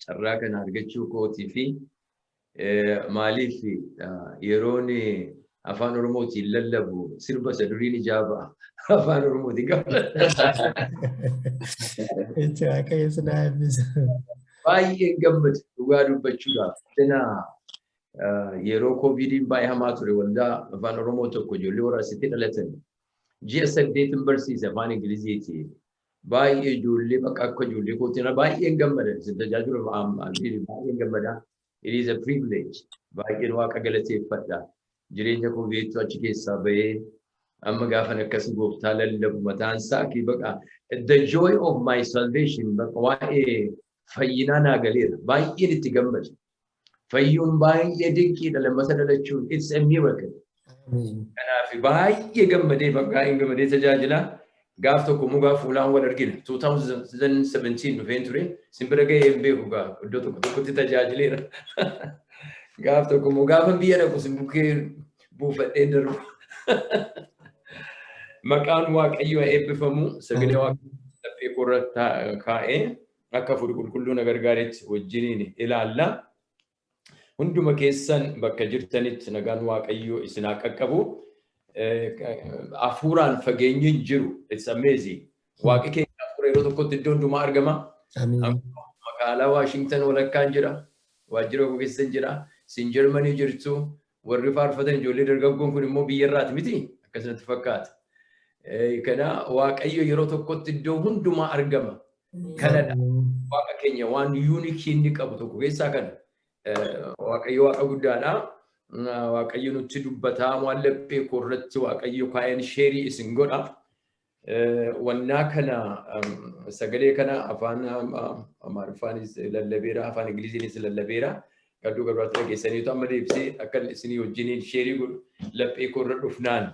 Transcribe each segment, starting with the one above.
Carraa kana argachuu kootii fi maaliif yeroon afaan Oromootiin lallabu sirba isa duriin ijaa ba'a. Afaan Oromootiin qaba. Itti Waaqayyo sin haa eebbisu. Baay'een gammada dhugaa dubbachuudhaaf. Tena yeroo kooviidiin baay'ee hamaa ture waldaa afaan Oromoo tokko ijoollee warra asitti dhalatan ji'a 8 barsiise afaan Ingiliziiti. Baay'ee ijoollee bakka akka ijoollee kootiin baay'een gammada. Isin tajaajiluuf baay'een gammada. It is a privilege. Baay'een Waaqa galateeffadha. Jireenya koo beektu achi keessaa bahee amma gaafan akkas gooftaa lallabu mataan isaa kii baqa the joy of my salvation baqa waa'ee fayyinaa naa galeera. Baay'een itti gammada. Fayyuun baay'ee dinqiidha, lammata dhalachuun it's a miracle. Kanaaf baay'ee gammadee bakka hin gammadee tajaajila. Gaaf tokko immoo gaaf fuulaan wal argina. 2017 dhufeen ture. Simbira ga'ee hin beeku gaa iddoo tokko tokkotti tajaajileera. Gaaf tokko immoo gaafa biyya dhaqu simbukkee buufadhee darbu. Maqaan Waaqayyoo haa eebbifamu. Sagalee Waaqayyoo laphee koorra kaa'ee akka hafuurri qulqulluu na gargaaretti wajjiniin ilaalla. Hunduma keessan bakka jirtanitti nagaan Waaqayyoo isin haa qaqqabu. Hafuuraan fageenyi hin jiru. It's amazing. Waaqi keenya hafuura yeroo tokkotti iddoo hundumaa argama. Magaalaa Waashingtan walakkaan jira. Waajjira koo keessan jira. Isin Jarmanii jirtu. Warri faarfatan ijoollee dargaggoon kun immoo biyya irraati miti? Akkasumatti fakkaata. Kana Waaqayyo yeroo tokkotti iddoo hundumaa argama. Kanadha. Waaqa keenya waan yuunikii inni qabu tokko keessaa kana. Waaqayyo Waaqa guddaadha. Waaqayyo nutti dubbataa waan laphee koo irratti Waaqayyo kaa'een sheerii isin godha. Wannaa kana sagalee kana afaan Amaariffaanis lallabeera, afaan Ingiliziinis lallabeera. Gadduu gabiraatti dhageessaniitu amma deebisee akka isinii wajjiniin sheerii godhu laphee koo irra dhufnaan.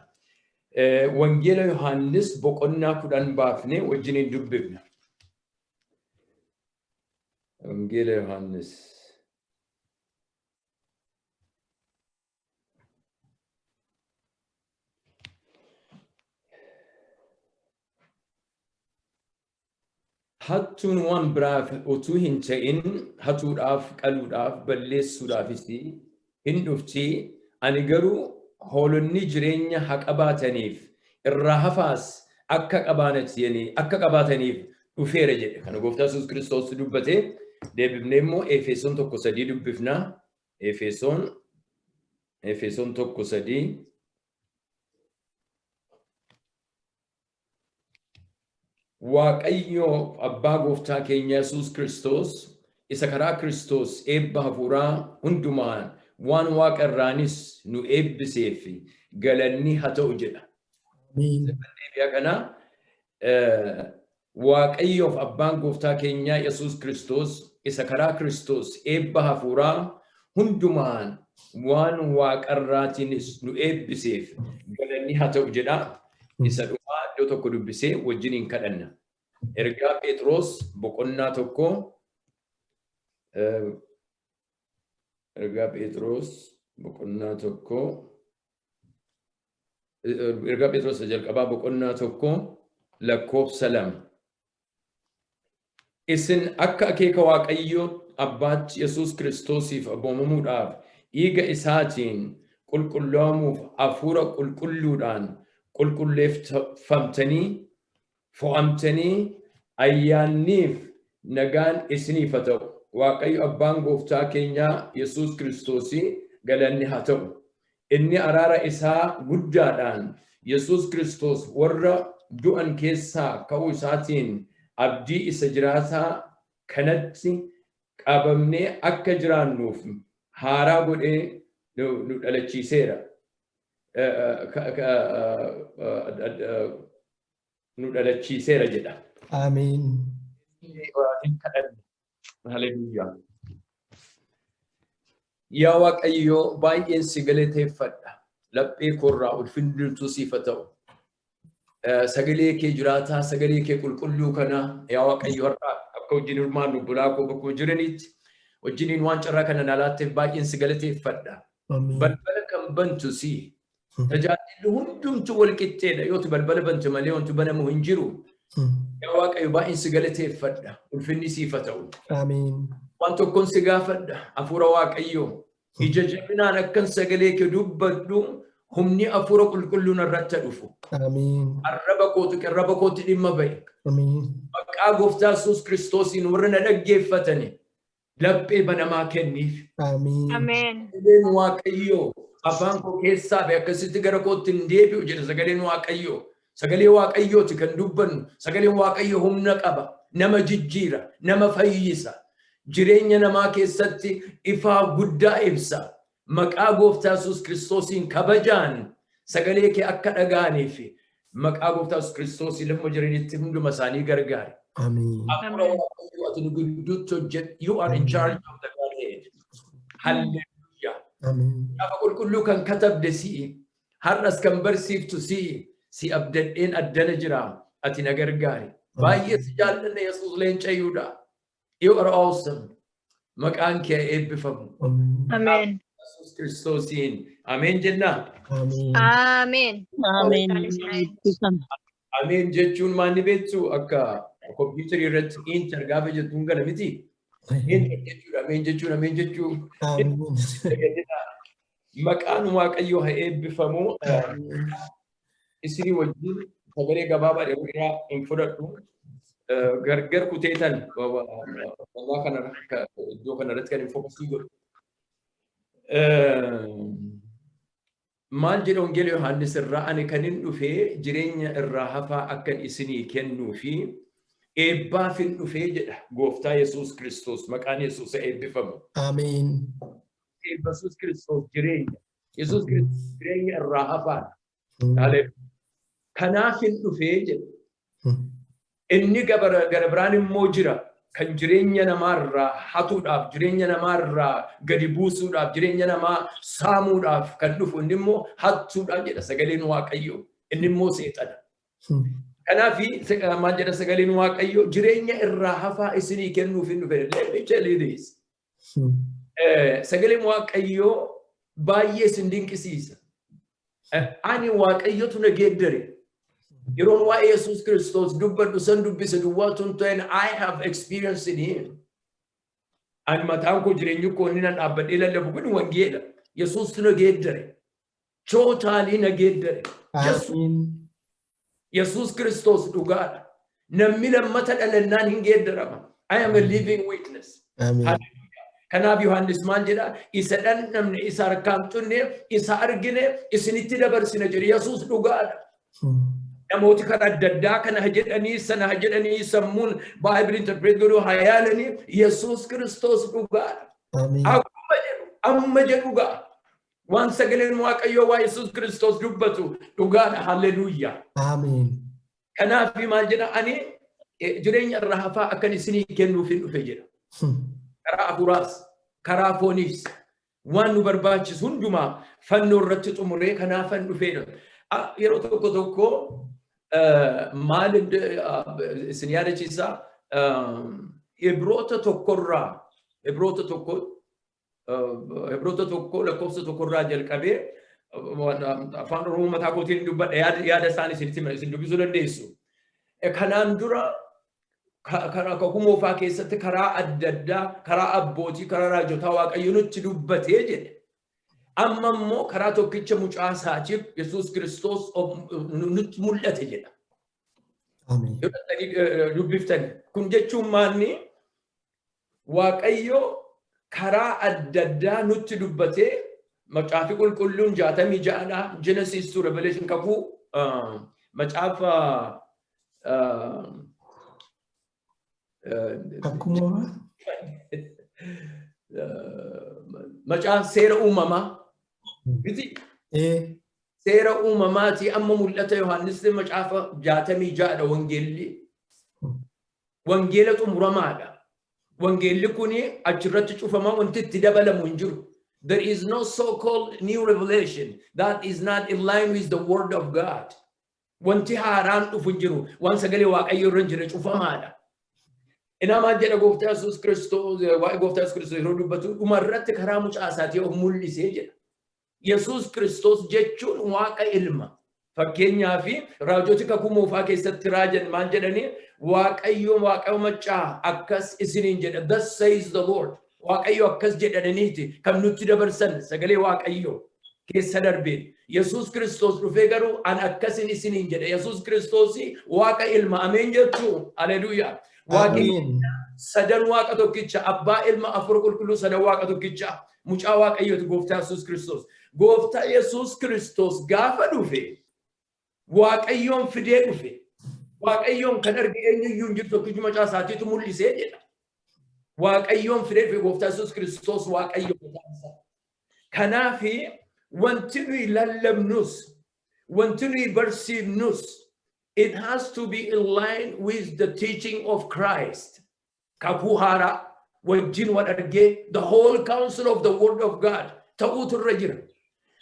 Wangeela Yohaannis boqonnaa 10 baafnee wajjiniin dubbifna. Wangeela Yohaannis. Hattuun waan biraaf utuu hin ta'in hatuudhaaf, qaluudhaaf, balleessuudhaafis hin dhufti. Ani garuu hoolonni jireenya haa qabaataniif, irraa hafaas akka qabaataniif dhufeera jedhe. Kana Gooftaa Yesuus Kiristoos dubbate. Deebifnee immoo Efesoon 1:3 dubbifna. Efesoon 1:3. Waaqayyo abbaa gooftaa keenya Yesuus Kiristoos isa karaa Kiristoos eebba hafuuraa hundumaan waan waaqa irraanis nu eebbiseef galanni haa ta'u jedha. Deebi'a kana Waaqayyoof abbaan gooftaa keenyaa Yesuus Kiristoos isa karaa Kiristoos eebba hafuuraa hundumaan waan waaqarraatiinis nu eebbiseef galanni haa ta'u jedha. Isa dhumaa iddoo tokko dubbisee wajjiniin kadhanna. Ergaa Phexros boqonnaa 1, Ergaa Phexros boqonnaa 1, Ergaa Phexros isa jalqabaa boqonnaa 1 lakkoofsa 2. Isin akka akeeka Waaqayyo Abbaatti Yesuus Kiristoosiif abboomamuudhaaf, dhiiga isaatiin qulqullaa'amuuf, hafuura qulqulluudhaan qulqulleeffamtanii, fo'amtanii, ayyaanniif nagaan isiniif haa ta'u. Waaqayyo Abbaan Gooftaa keenyaa Yesuus Kiristoosii galanni haa ta'u. Inni araara isaa guddaadhaan Yesuus Kiristoos warra du'an keessaa ka'uu isaatiin abdii isa jiraataa kanatti qabamnee akka jiraannuuf haaraa godhee nu dhalachiiseera. Nu dhalachiiseera jedha. Amiin. Kadhanna. Haleluuyaa. Yaa Waaqayyo, baay'een si galateeffadha. Laphee koorraa ulfinni hundumtuu siif haa ta'u. Sagalee kee jiraataa, sagalee kee qulqulluu kana yaa Waaqayyo har'a akka wajjin hirmaannu bulaa koo bakkuma jiranitti wajjiniin waan carraa kana na laatteef baay'een si galateeffadha. Balbala kan bantu si. Tajaajilli hundumtuu wal qixxeedha. Yooti balbala bante malee wanti banamu hin jiru. Yaa Waaqayyo, baay'een si galateeffadha. Ulfinni siif haa ta'u. Amiin. Waan tokkoon si gaafadha, hafuura Waaqayyoo. Ija jabinaan akkan sagalee kee dubbadhu humni hafuura qulqulluun irratti dhufu. Amiin. Arraba kootu qirraba kootti dhimma ba'i. Amiin. Maqaa Gooftaa Yesuus Kiristoosiin warra na dhaggeeffatani laphee banamaa kenniif. Amiin. Ameen. Sagaleen Waaqayyoo afaan koo keessaa ba'e akkasitti gara kootti hin deebi'u jedha sagaleen Waaqayyoo. Sagalee Waaqayyooti kan dubbannu. Sagaleen Waaqayyoo humna qaba. Nama jijjiira, nama fayyisa. Jireenya namaa keessatti ifaa guddaa ibsa. Maqaa Gooftaa Yesuus Kiristoosiin kabajaan sagalee kee akka dhaga'aniif maqaa Gooftaa Yesuus Kiristoosiin lafuma jiranitti hunduma isaanii gargaari. Amiin. Hafuura Waaqayyoo, ati nu gidduutti hojjedhu. You are in charge of the Godhead. Hallelujah. Amiin. Gaafa qulqulluu kan katabde si'i. Har'as kan barsiiftu si'i. Si abdadheen addana jira. Ati na gargaari. Baay'ee si jaallanna, Yesuus leenca Yihudaa. You are awesome. Maqaan kee eebbifamu. Amiin. Ameen. Yesuus Kiristoosiin. Ameen jennaa. Amiin. Ameen. Ameen. Ameen jechuun maal ni beektu? Akka kompiitarii irratti enter gaafa jettuun kana miti. Enter jechuudha. Ameen jechuun ameen jechuu. Amiin. Maqaan Waaqayyoo haa eebbifamu. Isinii wajjin sagalee gabaabaa yeroo dheeraa hin fudhadhu. Gargar kuteetan walaa kana iddoo kanarratti kan hin focus godhu. Maal jedha Wangeela Yohaannis irraa? Ani kan hin dhufee jireenya irraa hafaa akkan isinii kennuu fi eebbaaf hin dhufee jedha Gooftaa Yesuus Kiristoos. Maqaan Yesuus haa eebbifamu. Amiin. Eebba Yesuus Kiristoos jireenya. Yesuus Kiristoos jireenya irraa hafaadha. Haleluuyaa. Kanaaf hin dhufee jedha. Inni gara biraan immoo jira kan jireenya namaarraa hatuudhaaf, jireenya namaarraa gadi buusuudhaaf, jireenya namaa saamuudhaaf kan dhufu, inni immoo hattuudhaaf jedha sagaleen Waaqayyoo. Inni immoo seexana. Kanaaf maal jedha sagaleen Waaqayyoo? Jireenya irraa hafaa isinii kennuuf hin dhufe. Let me tell you this. Sagaleen Waaqayyoo baay'ee isin dinqisiisa. Ani Waaqayyotu na geeddare. Yeroon waa'ee Yesuus Kiristoos dubbadhu san dubbise duwwaa tun ta'in, I have experience in him. Ani mataan koo, jireenyi koo inni nan dhaabbadhee lallabu kun wangeela. Yesuus na geeddare. Totally na geeddare. Amiin. Yesuus Kiristoos dhugaadha. Namni lammata dhalannaan hin geeddarama. I am a living witness. Amiin. Kanaaf Yohaannis maal jedha? Isa dhandhamne, isa harkaan xunne, isa argine isinitti dabarsina jedhe. Yesuus dhugaadha. Namooti kan adda addaa kana jedhanii sana jedhanii sammuun Bible interpret godhuu haa yaalanii, Yesuus Kiristoos dhugaadha. Amiin. Akkuma jedhu amma jedhu ga'a. Waan sagaleen Waaqayyoo waa Yesuus Kiristoos dubbatu dhugaadha. Halleluuyaa. Amiin. Kanaaf maal jedha? Ani jireenya irraa hafaa akkan isinii kennuuf hin dhufe jedha. Karaa hafuuraas, karaa fooniis waan nu barbaachisu hundumaa fannoo irratti xumuree kanaafan dhufeedha. Yeroo tokko tokko maal isin yaadachiisa? Ibroota tokkorraa, Ibroota 1 lakkoofsa 1rraa jalqabee, afaan Oromoo mataa kootiin dubbadha, yaada isaan isinitti isin dubbisuu dandeessu. Kanaan dura karaa kakuu moofaa keessatti karaa adda addaa, karaa abbootii, karaa raajotaa Waaqayyo nutti dubbatee jedhe. Amma immoo karaa tokkicha mucaa isaatiif Yesuus Kiristoos nutti mul'ate jedha. Amiin. Yoo dhaqxanii dubbiftan, kun jechuun maanni? Waaqayyo karaa adda addaa nutti dubbatee, macaafi qulqulluun 66dha. Genesis to Revelation, kakuu macaafa Akkuma macaafa seera uumamaa miti? Ee. Seera uumamaatii amma mul'ata Yohaannis macaafa 66dha wangeelli. Wangeela xumuramaadha. Wangeelli kuni achirratti cufamaa, wanti itti dabalamu hin jiru. There is no so-called new revelation that is not in line with the word of God. Wanti haaraan dhufu hin jiru. Waan sagalee Waaqayyoo irra hin jirre cufamaadha. Inaa maal jedha Gooftaa Yesuus Kiristoos? Waa'ee Gooftaa Yesuus Kiristoos yeroo dubbatu, dhumarratti karaa mucaa isaatii of mul'isee jedha. Yesuus Kiristoos jechuun Waaqa ilma. Fakkeenyaaf raajoti kakuu moofaa keessatti raajan maal jedhanii? Waaqayyo Waaqa maccaa akkas isiniin jedha. Thus says the Lord. Waaqayyo akkas jedhaniiti kan nutti dabarsan sagalee Waaqayyo keessa darbeen. Yesuus Kiristoos dhufee garuu an akkasin isiniin jedhe. Yesuus Kiristoos Waaqa ilma. Ameen jettu? Haleluuyaa. Waaqni Ameen. sadan Waaqa tokkicha, Abbaa, Ilma, Afuura Qulqulluu, sadan Waaqa tokkicha. Mucaa Waaqayyooti Gooftaa Yesuus Kiristoos. Gooftaa Yesuus Kiristoos gaafa dhufe Waaqayyoon fidee dhufe. Waaqayyoon kan arge eenyuyyuu hin jiru, tokkichi mucaa isaatiitu mul'isee jedha. Waaqayyoon fidee dhufe Gooftaa Yesuus Kiristoos, Waaqayyo mataan isaa. Kanaafi wanti nuyi lallabnus, wanti nuyi barsiifnus, it has to be in line with the teaching of Christ. Kakuu haaraa wajjin wal argee, the whole counsel of the word of God ta'uutu irra jira.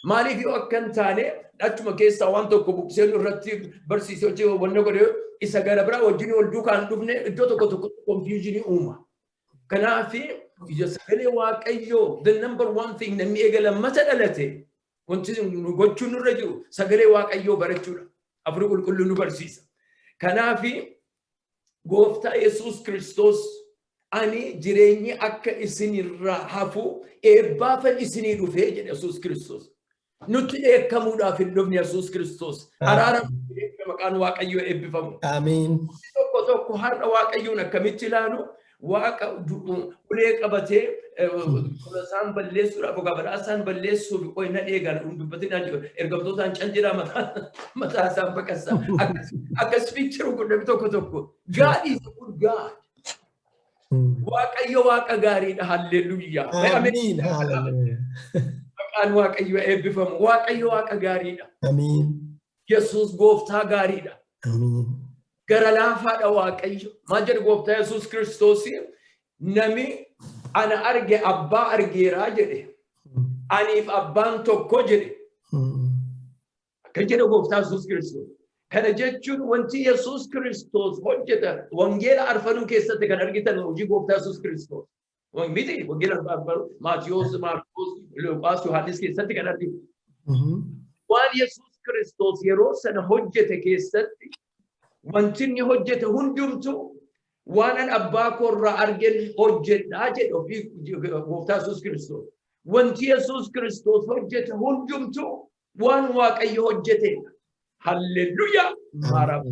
Maaliif, yoo akka hin taane achuma keessaa waan tokko buqqisee irratti barsiisee hojii wanna godhe isa gara biraa wajjin wal duukaan dhufne, iddoo tokko tokko confusion uuma. Kanaaf sagalee Waaqayyoo, the number one thing, namni eega lammata dhalate wanti nu gochuun nurra jiru sagalee Waaqayyoo barachuudha. Afurii Qulqulluu nu barsiisa. Kanaaf Gooftaa Yesuus Kiristoos ani jireenyi akka isinirraa hafu eebbaafan isinii dhufee jedhe Yesuus Kiristoos. Nutti dheekkamuudhaaf hin dhufne Yesuus Kiristoos. Araara maqaan Waaqayyoo eebbifamu. Ameen. Tokko tokko har'a Waaqayyoon akkamitti ilaalu? Waaqa ulee qabatee tola isaan balleessuudhaaf yookaan badhaasa isaan balleessuuf qoy na eegan dubbatinaan jiru, ergamtootaan cal jedhaa mataa isaan baqassa. Akkas picture kun namni tokko tokko. God is a good God. Waaqayyo Waaqa gaariidha. Halleluuyaa. Ameen. Hallelujah. Maqaan Waaqayyo eebbifamu. Waaqayyo Waaqa gaariidha. Ameen. Yesuus Gooftaa gaariidha. Ameen. Gara laafaadha Waaqayyo. Maal jedhu Gooftaa Yesuus Kiristoos? Nami ana arge Abbaa argeeraa jedhe. Aniif Abbaan tokko jedhe. Akka jedhe Gooftaa Yesuus Kiristoos. Kana jechuun wanti Yesuus Kiristoos hojjeta wangeela arfanuu keessatti kan argitan hojii Gooftaa Yesuus Kiristoos. Miti wangeela arfanuu Maatiyos, Maarqos, Luqaas, Yohaannis keessatti kan arginu. Waan Yesuus Kiristoos yeroo sana hojjete keessatti wanti inni hojjete hundumtuu waan an Abbaa koorraa argen hojjedhaa jedhe ofii Gooftaa Yesuus Kiristoos. Wanti Yesuus Kiristoos hojjete hundumtuu waan Waaqayyo hojjetedha. Halleluuyaa! Maara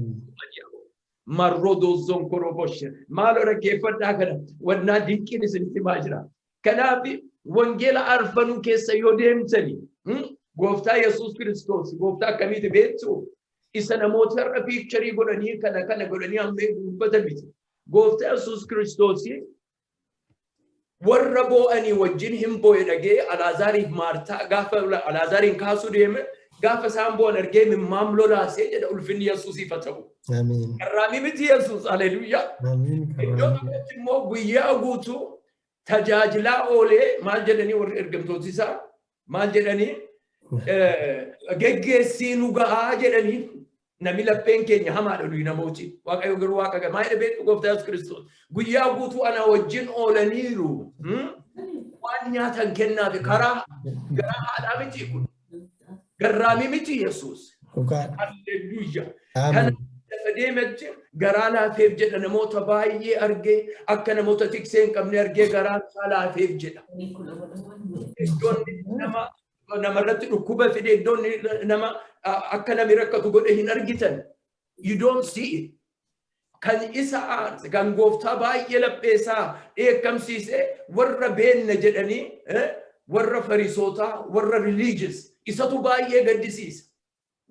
marrodoozoon koroboshe maaloo dhaggeeffadhaa, kana wannaa dinqiin isinitti himaa jira. Kanaaf wangeela arfanuu keessa yoo deemtani, Gooftaa Yesuus Kiristoos Gooftaa akkamiiti beektu? Isa namoota har'a picture godhanii kana kana godhanii amma dubbatan miti. Gooftaa Yesuus Kiristoos warra boo'anii wajjin hin boo'e dhagee. Alaazaariif Maartaa gaafa Alaazaariin kaasuu deeme, gaafa isaan boo'an argee mimmaam lolaasee jedha. Ulfinni Yesuusiif haa ta'u. Ameen. Garraamii miti Yesuus? Haleluuyaa. Ameen. Iddoo tokkotti immoo guyyaa guutuu tajaajilaa oolee, maal jedhanii warri ergamtooti isaa, maal jedhanii, geggeessii nu ga'aa jedhanii. Namni lapheen keenya hamaadha nuyi namooti. Waaqayyo garuu Waaqa gamaa jedhe beektu. Gooftaa Yesuus Kiristoos guyyaa guutuu ana wajjin oolaniiru. Waan nyaatan kennaafi. Karaa garaa haadhaa miti kun? Garraamii miti Yesuus? Dhugaadha. Halleluuyaa. Kana Ameen. lafa deemetti garaa laafeef jedha. Namoota baay'ee argee, akka namoota tiksee hin qabne argee garaan isaa laafeef jedha. Iddoon nama namarratti dhukkuba fide, iddoon nama akka namni rakkatu godhe hin argitan. You don't see it. Kan isa aarse, kan Gooftaa baay'ee lapheesaa dheekkamsiise, warra beenna jedhanii, warra Farisootaa, warra religious isatu baay'ee gaddisiisa.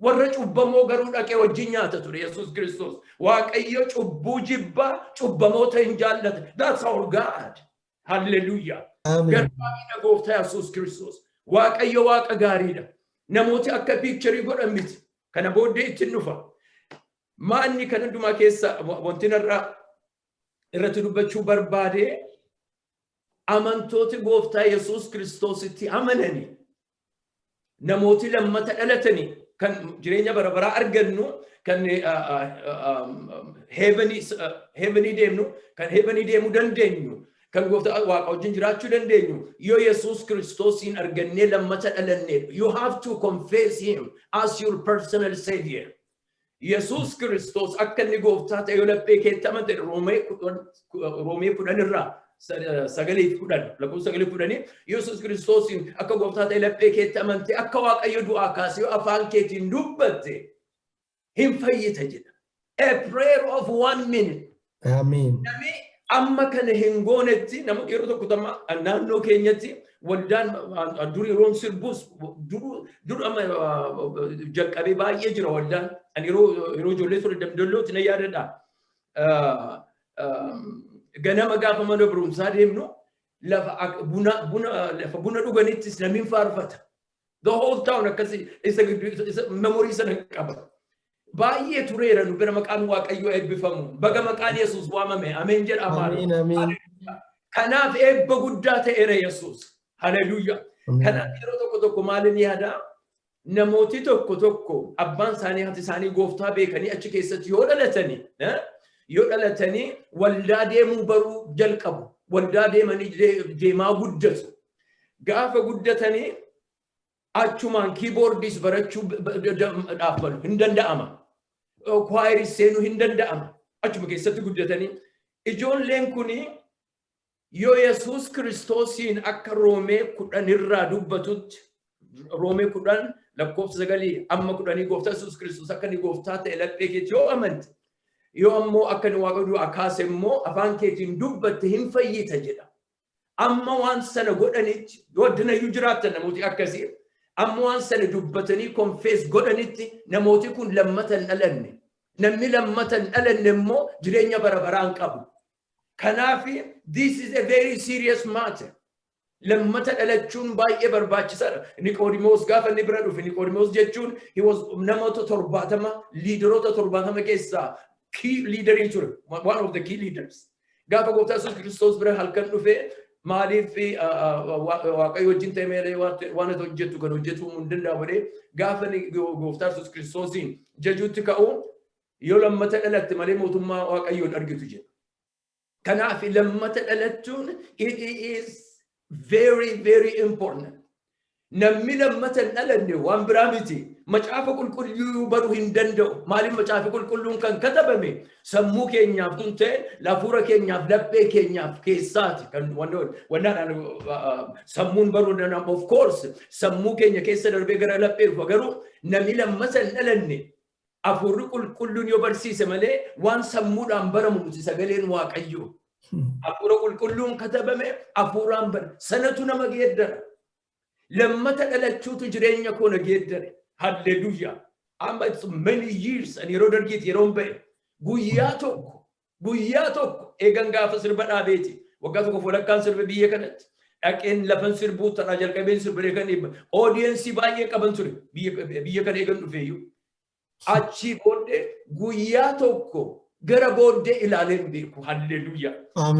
Warra cubbamoo garuu dhaqee wajjin nyaata ture Yesuus Kiristoos. Waaqayyo cubbuu jibbaa, cubbamoota hin jaallate. That's our God. Hallelujah. Ameen. Gargaariidha Gooftaa Yesuus Kiristoos. Waaqayyo Waaqa gaariidha. Namooti akka picture godhan miti. Kana booddee ittiin dhufa. Maanni kan hundumaa keessa wanti narraa irratti dubbachuu barbaade, amantooti Gooftaa Yesuus Kiristoositti amananii, namooti lammata dhalatanii, kan jireenya bara baraa argannu, kan heavenii deemnu, kan heavenii deemuu dandeenyu, kan Gooftaa Waaqa wajjin jiraachuu dandeenyu yoo Yesuus Kiristoosiin argannee lammata dhalanneedha. You have to confess him as your personal savior. Yesuus Kiristoos akka inni Gooftaa ta'e yoo laphee keetti amante, Roomee 10 irraa 9:10, lakkoofsa 9:10, Yesuus Kiristoosiin akka gooftaa ta'e laphee keetti amante, akka Waaqayyo du'aa kaase yoo afaan keetiin dubbatte, hin fayyita jedha. A prayer of one minute. Amiin. Namni amma kana hin goonetti, nama yeroo tokko tamma naannoo keenyatti waldaan dur yeroon sirbus dur amma jalqabee baay'ee jira waldaan. Ani yeroo ijoollee ture Damdollooti na yaadadha. Ganama gaafa mana barumsaa deemnu lafa buna dhuganittis namni faarfata. The whole town akkasi isa memory sana qaba. Baay'ee tureera nu bira. Maqaan Waaqayyoo eebbifamu. Baga maqaan Yesuus waamame. Ameen jedha afaan. Amiin. Amiin. Kanaaf eebba guddaa ta'eera Yesuus. Haleluuyaa. Kanaaf yeroo tokko tokko maalin yaada? Namooti tokko tokko abbaan isaanii, haati isaanii gooftaa beekanii achi keessatti yoo dhalatanii waldaa deemuu baruu jalqabu. Waldaa deemanii deemaa guddatu. Gaafa guddatanii achumaan keyboardiis barachuu dhaabbalu hin danda'ama. Choiris seenuu hin danda'ama. Achuma keessatti guddatanii. Ijoolleen kuni yoo Yesuus Kiristoosiin akka Roomee 10 irraa dubbatutti, Roomee 10 lakkoofsa 9 amma 10, gooftaa Yesuus Kiristoos akka inni gooftaa ta'e laphee keetti yoo amante, yoo ammoo akka inni Waaqa du'aa kaase immoo afaan keetiin dubbatte, hin fayyita jedha. Amma waan sana godhanitti yoo addanayyuu jiraattan, namooti akkasii amma waan sana dubbatanii confess godhanitti, namooti kun lammata hin dhalanne. Namni lammata hin dhalanne immoo jireenya bara baraa hin qabu. Kanaaf this is a very serious matter. Lammata dhalachuun baay'ee barbaachisaadha. Niqoodimoos gaafa inni bira dhufe, Niqoodimoos jechuun he was namoota 70, leaderoota 70 keessaa key leaderii ture. One of the key leaders. Gaafa gooftaa Yesuus Kiristoos bira halkan dhufe, maaliif Waaqayyo wajjin ta'e malee waan ati hojjettu kan hojjetuu hin danda'amu jedhee gaafa gooftaa Yesuus Kiristoosiin jajuutti ka'u, yoo lammata dhalatte malee mootummaa Waaqayyoon argitu jedha. Kanaaf lammata dhalachuun it is very, very important. Namni lammata hin dhalanne waan biraa miti. Macaafa qulqulluu baruu hin danda'u. Maaliif? Macaafa qulqulluun kan katabame sammuu keenyaaf tun ta'e, hafuura keenyaaf, laphee keenyaaf keessaati. Kan wannaadhaan sammuun baruu danda'amu. Of course, sammuu keenya keessa darbee gara laphee dhufa, garuu namni lammata hin dhalanne hafuurri qulqulluun yoo barsiise malee waan sammuudhaan baramu miti sagaleen Waaqayyoo. Hafuura qulqulluun katabame hafuuraan bara sanatu nama geeddara. Lammata dhalachuutu jireenya koo na geeddare. Halleluuyaa. Amma it's many years, ani yeroo dargiiti yeroon ba'e, guyyaa tokko, guyyaa tokko eegan gaafa sirba dhaabeeti. Waggaa tokko walakkaan sirba biyya kanatti. Dhaqeen lafan sirbuu taraa jalqabeen sirbee kan audience baay'ee qaban ture biyya kana eegan dhufeeyyuu. Achii booddee guyyaa tokko gara booddee ilaalee hin beeku. Halleluuyaa.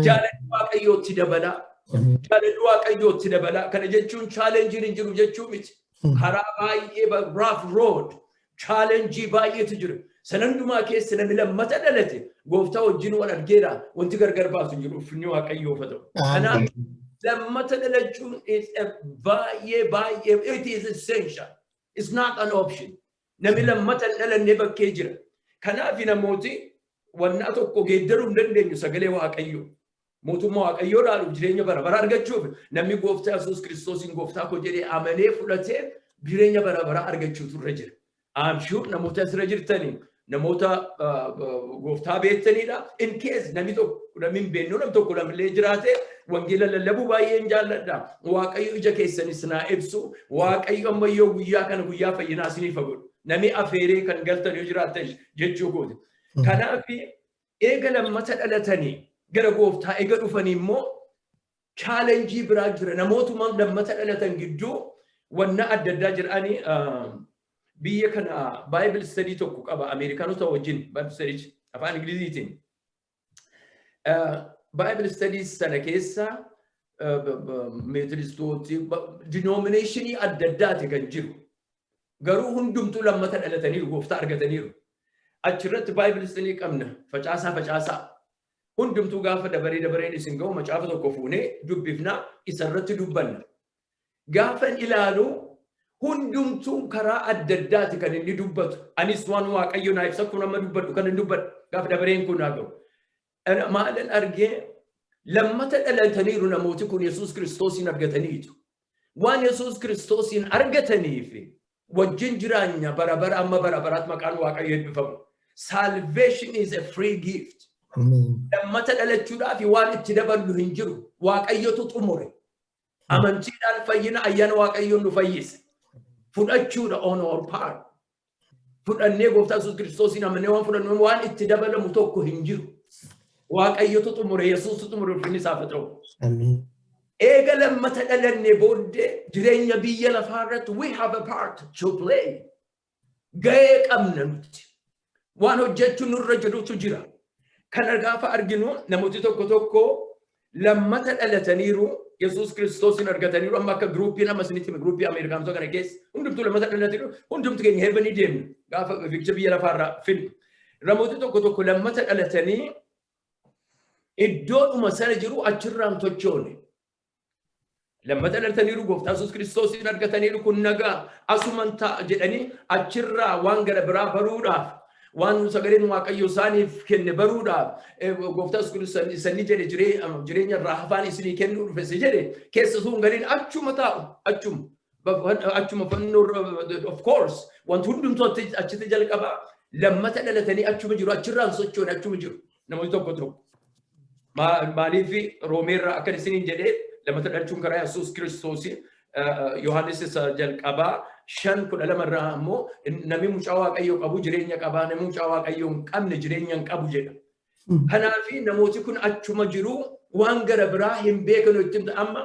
Jaalalli Waaqayyootti dabalaa. Jaalalli Waaqayyootti dabalaa. Kana jechuun challengeiin hin jiru jechuu miti. Karaa baay'ee rough road, challenge baay'eetu jira. Sana hundumaa keessa namni lammata dhalate gooftaa wajjin wal argeera, wanti gargar baasu hin jiru, ulfinni Waaqayyoof haa ta'u. Kanaaf lammata dhalachuun is a baay'ee baay'ee, it is essential. It's not an option. Namni lammata hin dhalanne bakkee jira. Kanaaf namooti wannaa tokko geeddaruu hin dandeenyu sagalee Waaqayyoo. Mootummaa Waaqayyoo dhaaluuf, jireenya bara bara argachuuf, namni gooftaa Yesuus Kiristoosiin gooftaa koo jedhee amanee fudhatee jireenya bara bara argachuutu irra jira. I'm sure namoota asirra jirtanii namoota gooftaa beektanidha. In case namni tokko, namni hin beeknu, namni tokko lamillee jiraate, wangeela lallabuu baay'een jaalladha. Waaqayyo ija keessanis naa ibsu. Waaqayyo ammayyoo guyyaa kana guyyaa fayyinaa isiniif haa godhu. Namni afeeree kan galtan yoo jiraatan jechuu kooti. Kanaaf eega lammata dhalatanii gara gooftaa eega dhufanii immoo challenge biraa jira. Namootuma lammata dhalatan gidduu wanna adda addaa jedhanii. Biyya kana Bible study tokko qaba Ameerikaanota wajjin, Bible study afaan Ingiliziitiin. Bible study sana keessa Methodistooti, denomination adda addaati kan jiru. Garuu hundumtuu lammata dhalataniiru, gooftaa argataniiru. Achirratti Bible study qabna, facaasaa facaasaa. Hundumtuu gaafa dabaree dabareen isin ga'u macaafa tokko fuunee dubbifnaa, isarratti dubbanna. Gaafan ilaalu hundumtuu karaa adda addaati kan inni dubbatu. Anis waan Waaqayyo naa ibsa kun amma dubbadhu kan inni dubbadhu gaafa dabareen kun naa ga'u. Maalan argee Lammata dhalataniiru namooti kun, Yesuus Kiristoosiin argataniitu. Waan Yesuus Kiristoosiin argataniif wajjin jiraanya bara bara amma bara baraatti. Maqaan Waaqayyo eebbifamu. Salvation is a free gift. Lammata dhalachuudhaaf waan itti daballu hin jiru. Waaqayyotu xumure. Amantiidhaan fayyina, ayyaana Waaqayyoon nu fayyise. Fudhachuudha on our part. Fudhannee, Gooftaa Yesuus Kiristoosiin amannee waan fudhannu, waan itti dabalamu tokko hin jiru. Waaqayyotu xumure, Yesuustu xumure, ulfinni isaaf haa ta'u. Eega lammata dhalannee booddee jireenya biyya lafaa irratti we have a part to play. Gahee qabna nuti. Waan hojjechuu nurra jirutu jira. Kana gaafa arginu, namooti tokko tokko lammata dhalataniiru, Yesuus Kiristoosin argataniiru. Amma akka groupiin amma isinitti hime, groupii Ameerikaanota kana keessa hundumtuu lammata dhalataniiru, hundumtu keenya heavenii deemna gaafa fiigicha biyya lafaarraa finnu. Namooti tokko tokko lammata dhalatanii iddoodhuma sana jiru, achirraan tochoone. Lammata dhalataniiru, Gooftaa Yesuus Kiristoosin argataniiru, kun nagaa, asuman ta'a jedhanii achirraa waan gara biraa baruudhaaf, waan sagaleen Waaqayyo isaaniif kenne baruudhaaf, Gooftaa Yesuus Kiristoos isanni jedhe, jireenya irraa hafaan isinii kennuu dhufe si jedhe keessa sun galiin achuma taa'u, achuma fannoo. Of course, wanti hundumtuu achitti jalqaba. Lammata dhalatanii achuma jiru, achirraan sochoon, achuma jiru namoonni tokko tokko. Maaliif? Roomeerraa akkan isiniin jedhee, lammata dhalachuun karaa Yesuus Kiristoos. Yohaannis isa jalqabaa 5:12 irraa ammoo, namni mucaa Waaqayyoo qabu jireenya qabaa, namni mucaa Waaqayyoo hin qabne jireenya hin qabu jedha. Kanaaf namooti kun achuma jiru, waan gara biraa hin beekan. Itti amma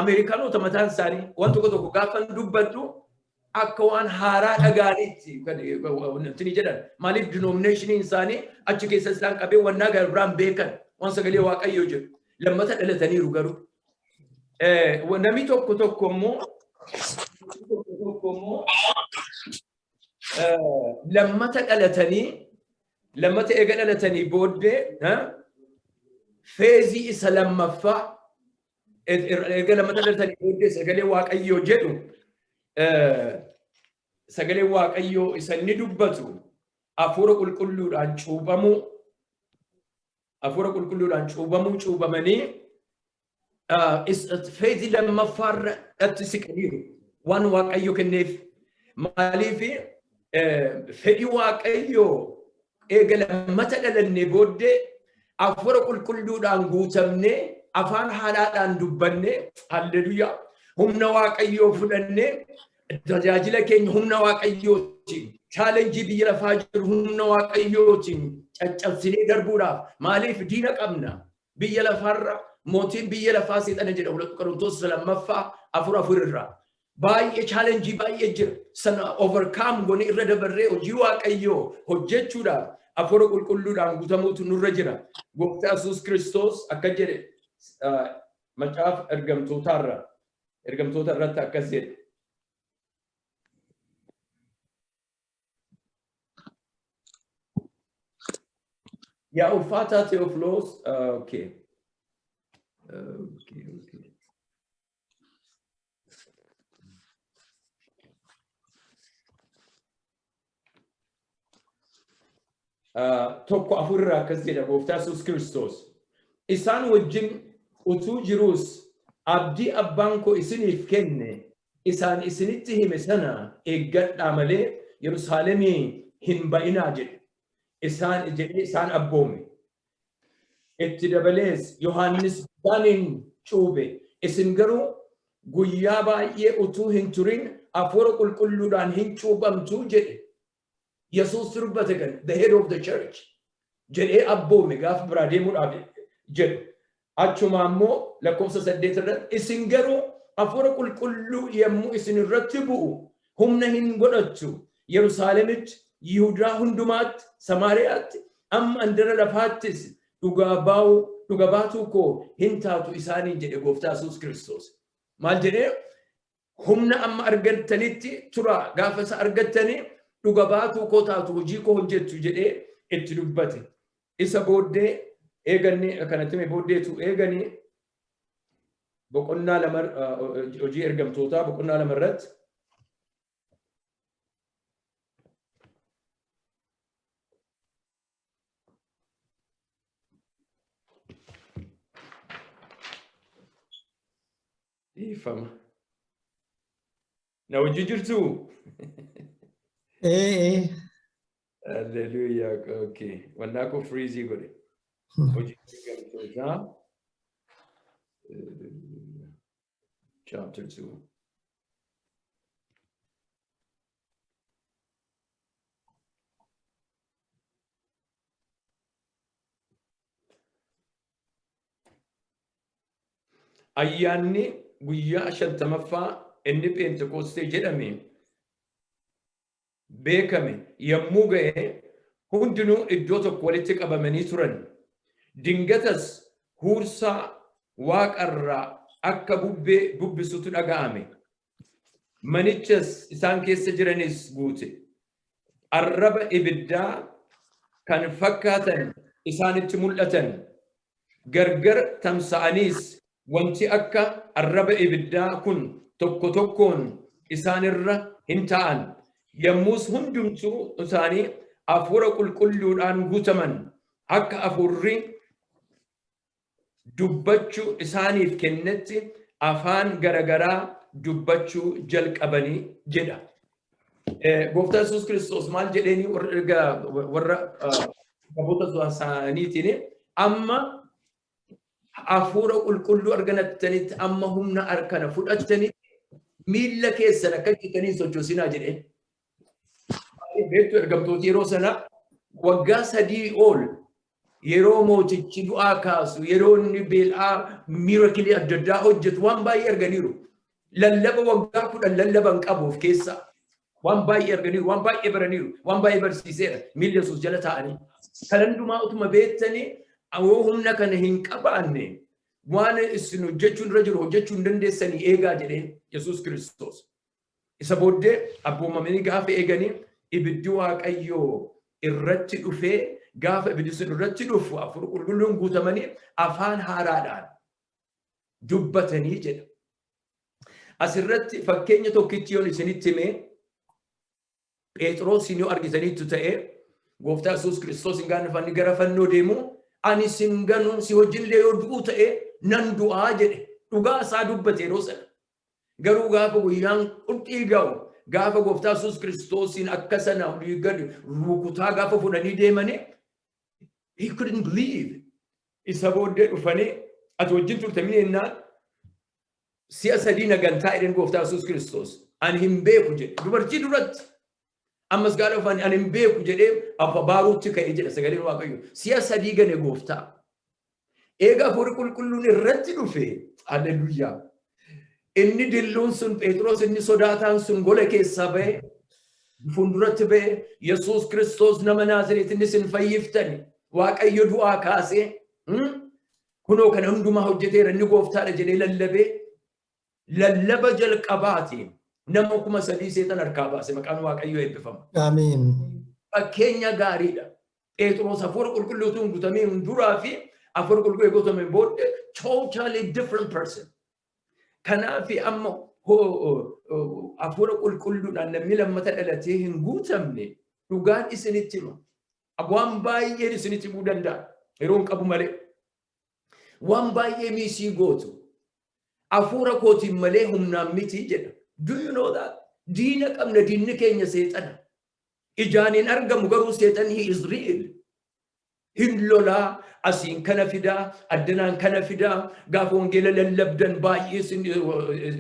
Ameerikaanota mataan isaanii waan tokko tokko gaafa dubbadhu akka waan haaraa dhagaaniitti wanti ni jedhan. Maaliif? Denominationiin isaanii achi keessa isaan qabee wannaa gara biraan beekan, waan sagalee Waaqayyoo jedhu. Lammata dhalataniiru garuu. Namni tokko tokko immoo lammata dhalatanii, lammata eega dhalatanii booddee phaseii isa lammaffaa, erga lammata dhalatanii booddee sagalee Waaqayyoo jedhu, sagalee Waaqayyoo isa inni dubbatu, hafuura qulqulluudhaan cuuphamuu, hafuura qulqulluudhaan cuuphamuu, cuuphamanii phaseii lammaffaarratti siqaniiru waan Waaqayyo kenneef. Maaliif? Fedhii Waaqayyoo eega lammata dhalannee booddee hafuura qulqulluudhaan guutamnee, afaan haaraadhaan dubbannee, halleluuyaa, humna Waaqayyoo fudhannee, tajaajila keenya humna Waaqayyootiin, challengeii biyya lafaa jiru humna Waaqayyootiin caccabsinee darbuudhaaf. Maaliif? Diina qabna biyya lafaarra, mootiin biyya lafaa seexana jedha Qorontoos lammaffaa 4:4 irraa. Baay'ee challengeii baay'ee jira. Sana overcome goonee irra dabarree hojii Waaqayyoo hojjechuudhaaf hafuura qulqulluudhaan guutamuutu nurra jira. Gooftaa Yesuus Kiristoos akka jedhe macaafa ergamtootaarra, ergamtoota irratti akkas jedhe. Yaa ulfaataa Teofloos, okay. 1:4 irraa akkas jedha Gooftaa Yesuus Kiristoos. Isaan wajjin utuu jiruus, "Abdii abbaan koo isiniif kenne isaan isinitti hime sana eeggadhaa malee Yerusaalemii hin ba'inaa" jedhe. Isaan jedhee isaan abboome. Itti dabalees, "Yohaannis bishaaniin cuube, isin garuu guyyaa baay'ee utuu hin turin hafuura qulqulluudhaan hin cuuphamtu" jedhe. Yesuus dubbate kan, the head of the church, jedhee abboome gaafa biraa deemuudhaaf jedhu. Achuma ammoo lakkoofsa 8 irratti, "Isin garuu hafuura qulqulluu yommuu isin irratti bu'u humna hin godhattu. Yerusaalemitti, Yihudaa hundumaatti, Samaariyaatti, amma andara lafaattis dhugaa baa'uu, dhuga baatuu koo hin taatu" isaaniin jedhe Gooftaa Yesuus Kiristoos. Maal jedhee? Humna amma argattanitti tura, gaafa isa argattanii dhuga baatuu koo taatu, hojii koo hojjettu jedhee itti dubbate. Isa booddee eeganni kanatti hime booddeetu eeganii boqonnaa 2, hojii ergamtootaa boqonnaa 2 irratti, Dhiifama. Na wajjin jirtuu? Ee. Hallelujah. Okay. Wannaa koo freeze godhe. Hojii ergamtootaa. Chapter 2. Ayyaanni guyyaa 50ffaa inni Pheenxeqoostee jedhame beekame yommuu ga'e hundinuu iddoo tokko walitti qabamanii turan. Dingatas huursaa waaqa irraa akka bubbee bubbisutu dhaga'ame. Manichas isaan keessa jiranis guute. Arraba ibiddaa kan fakkaatan isaanitti mul'atan. Gargar tamsa'aniis wanti akka arraba ibiddaa kun tokko tokkoon isaanirra hin taa'an. Yommus hundumtuu isaanii hafuura qulqulluudhaan guutaman, akka hafuurri dubbachuu isaaniif kennetti afaan garagaraa dubbachuu jalqabanii jedha. Gooftaa Yesuus Kiristoos maal jedheeni warra gaboota isaaniitiin? Amma hafuura qulqulluu arganattanitti, amma humna harkana fudhattanitti, miilla keessan akka jettanii sochoosinaa jedheen. Maaliif beektu? Ergamtooti yeroo sana waggaa 3 ol yeroo mootichi du'aa kaasu, yeroo inni beel'aa miracle adda addaa hojjetu waan baay'ee arganiiru. Lallaba waggaa 10 lallaban qabu of keessaa. Waan baay'ee arganiiru, waan baay'ee baraniiru, waan baay'ee barsiiseera. Miilla Yesuus jala taa'anii. Kan hundumaa utuma beektanii yoo humna kana hin qabaanne waan isin hojjechuun irra jiru hojjechuu hin dandeessanii eegaa jedheen Yesuus Kiristoos. Isa booddee abboomamanii gaafa eeganii ibiddi Waaqayyoo irratti dhufee, gaafa ibiddi sun irratti dhufu hafuura qulqulluun guutamanii afaan haaraadhaan dubbatanii jedha. Asirratti fakkeenya tokkichi yoon isinitti himee, Phexrosin yoo argitaniittu ta'e, gooftaa Yesuus Kiristoos hin gaanfanni gara fannoo deemu, "Ani sin ganu, si wajjinillee yoo du'uu ta'e nan du'aa" jedhe. Dhugaa isaa dubbate yeroo sana. Garuu gaafa guyyaan qurxii ga'u, gaafa gooftaa Yesuus Kiristoosiin akka sana olii gadi rukutaa gaafa fudhanii deemanii, he couldn't believe. Isa booddee dhufanii, "Ati wajjin turte mini?" jennaan, "Si'a sadii na gantaa" jedheen gooftaa Yesuus Kiristoos. "Ani hin beeku" jedhe. Dubartii duratti. Ammas gaafa dhufan "Ani hin beeku" jedhee afa baaruutti ka'e jedha sagaleen Waaqayyo. Si'a sadii gane gooftaa. Eega hafuurri qulqulluun irratti dhufe, hallelujaa. Inni dilluun sun, Phexros inni sodaataan sun gola keessaa ba'e, fuulduratti ba'e, "Yesuus Kiristoos nama Naazreet inni isin fayyiftani Waaqayyo du'aa kaasee kunoo kana hundumaa hojjeteera, inni gooftaadha" jedhee lallabee, lallaba jalqabaatiin nama 3000 seexan harkaa baase. Maqaan Waaqayyoo eebbifama. Amiin. Fakkeenya gaariidha. Phexros hafuura qulqulluutu hin guutamiin duraa fi hafuura qulqulluu guutameen booddee totally different person. Kanaaf amma hafuura qulqulluudhaan namni lammata dhalatee hin guutamne, dhugaan isinitti hima. Waan baay'een isinitti himuu danda'a. Yeroo hin qabu malee. Waan baay'ee miss gootu. "Hafuura kootiin malee humnaan miti" jedha. Do you know that? Diina qabna, diinni keenya seexana. Ijaan hin argamu, garuu seexan, he is real. Hin lolaa, asiin kana fidaa, addanaan kana fidaa, gaafa wangeela lallabdan baay'ee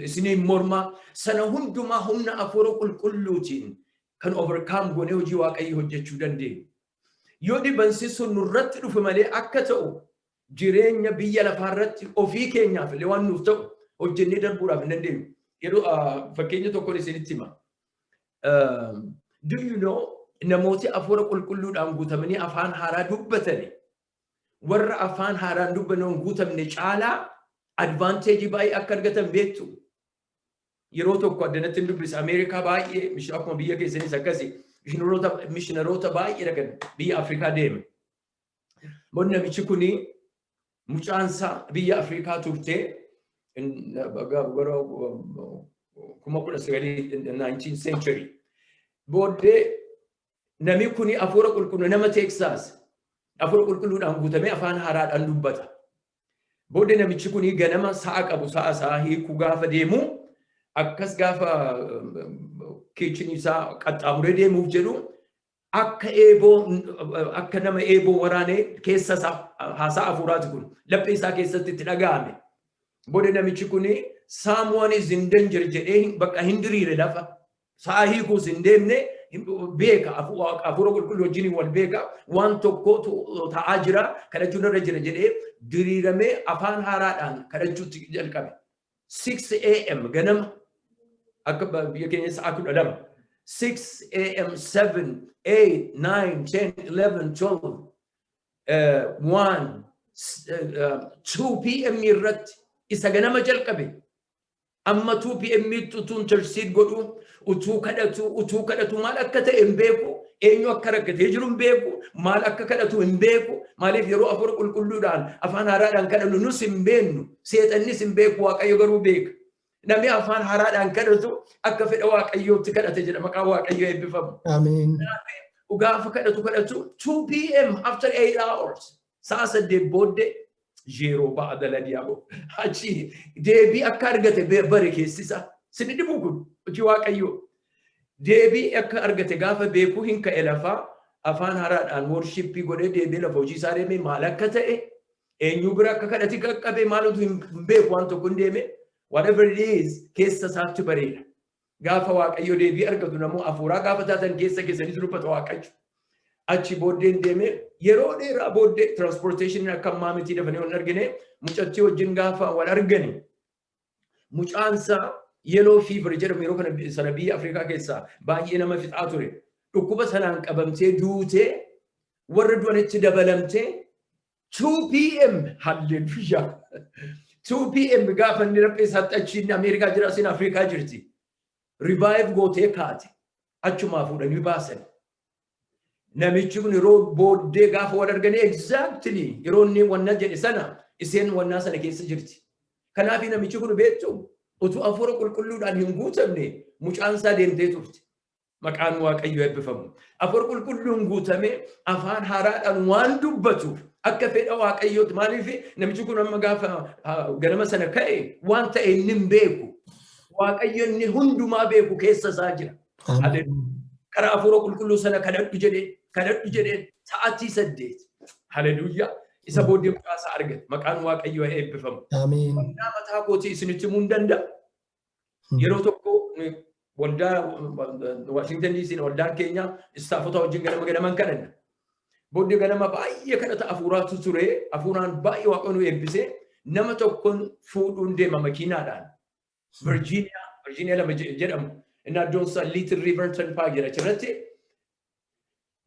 isiniin mormaa. Sana hundumaa humna hafuura qulqulluutiin kan overcome goonee hojii Waaqayyoo hojjechuu dandeenya. Yoo dhibansi sun nurratti dhufe malee akka ta'u jireenya biyya lafaarratti ofii keenyaaf illee waan nuuf ta'u hojjennee darbuudhaaf hin dandeenyu. Yeroo fakkeenya tokkoon isinitti hima. Do you know, namooti hafuura qulqulluudhaan guutamanii afaan haaraa dubbatani warra afaan haaraan dubbannoon guutamne caalaa advantage baay'ee akka argatan beektu? Yeroo tokko addanatti hin dubbisa. Ameerikaa baay'ee, akkuma biyya keessanis akkasi, mishiinaroota baay'ee dhaqan biyya Afrikaa deeme. Bon namichi kuni mucaansaa biyya Afrikaa turte gara 19,000 19th century. Booddee namni kuni hafuura qulqulluu, nama Teeksaas, hafuura qulqulluudhaan guutamee afaan haaraadhaan dubbata. Booddee namichi kun ganama sa'a qabu, sa'a isaa hiikuu gaafa deemu, akkas gaafa kitchen isaa qaxxaamuree deemuuf jedhu, akka eeboo, akka nama eeboo waraanee keessa isaa, haasaa hafuuraati kun, laphee isaa keessatti itti dhaga'ame. Booda namichi kun "Someone is in danger" jedhee bakka hin diriire lafa. Sa'a hiikuus hin deemne, beeka, hafuura qulqulluu wajjin wal beeka, waan tokkotu ta'aa jira, kadhachuun irra jira jedhee diriiramee afaan haaraadhaan kadhachuutti jalqabe. 6 a.m. ganama, akka biyya keenya sa'a 12. 6 a.m., 7, 8, 9, 10, 11, 12, 1, 2 p.m. irratti isa ganama jalqabe. Amma 2 p.m. utuu intercede godhu, utuu kadhatu, utuu kadhatu, maal akka ta'e hin beeku, eenyu akka rakkatee jiru hin beeku, maal akka kadhatu hin beeku. Maaliif yeroo hafuura qulqulluudhaan afaan haaraadhaan kadhannu nus hin beennu, seexannis hin beeku, Waaqayyo garuu beeka. Namni afaan haaraadhaan kadhatu akka fedha Waaqayyootti kadhate jedha. Maqaan Waaqayyoo eebbifamu. Ameen. Gaafa kadhatu kadhatu, 2 p.m., after 8 hours, sa'a 8 booddee, yeroo ba'a daladiyaabo achi deebii akka argate bare keessisa. Sini dhibuu kun hojii Waaqayyoo. Deebii akka argate gaafa beekuu hin ka'e lafaa, afaan haaraadhaan worship godhee deebi'ee lafa hojii isaa deemee, maal akka ta'e, eenyu bira akka kadhati qaqqabe maaltu hin beeku, waan tokko hin deeme, whatever it is, keessa isaatti bareeda. Gaafa Waaqayyo deebii argatu namoo hafuuraa gaafa taatan keessa keessanitti dubbata Waaqayyo. Achi booddeen deeme, yeroo dheeraa booddee transportation akka ammaa miti, dafanii wal argine. Mucattii wajjin gaafa wal argani, mucaansaa yellow fever jedhamu yeroo kana sana biyya Afrikaa keessaa baay'ee nama fixaa ture. Dhukkuba sanaan qabamtee duutee warra du'anitti dabalamtee 2 p.m., halleluuyaa, 2 p.m. gaafa inni laphee isaatti achiin Ameerikaa jira, asin Afrikaa jirti. Revive gootee kaate, achumaa fuudhanii baasan. Namichi kun yeroo booddee gaafa wal arganii, exactly yeroo inni wanna jedhe sana isheen wannaa sana keessa jirti. Kanaaf namichi kun beektu utuu hafuura qulqulluudhaan hin guutamne mucaan isaa deemtee turte. Maqaan Waaqayyoo eebbifamu. Hafuura qulqulluun guutame afaan haaraadhaan waan dubbatuuf akka fedha Waaqayyooti. Maaliif namichi kun amma gaafa ganama sana ka'e waan ta'e inni hin beeku. Waaqayyo inni hundumaa beeku keessa isaa jira. Karaa hafuura qulqulluu sana kadhadhu jedhee, kadhadhu jedhee, sa'aatii 8. Haleluuyaa. Isa booddee mucaa isaa argate. Maqaan Waaqayyoo eebbifamu. Ameen. Waldaa mataa kootii isinitti himuu hin danda'a. Yeroo tokko waldaa Washington DC, waldaan keenya staffota wajjin ganama ganaman kadhanna. Booddee ganama baay'ee kadhata hafuuraatu ture. Hafuuraan baay'ee Waaqayyo nu eebbisee, nama tokkoon fuudhuun deema makiinaadhaan. Virginia, Virginia lama jedhamu. Inni iddoon isaa Little River Turnpike jedha. Achirratti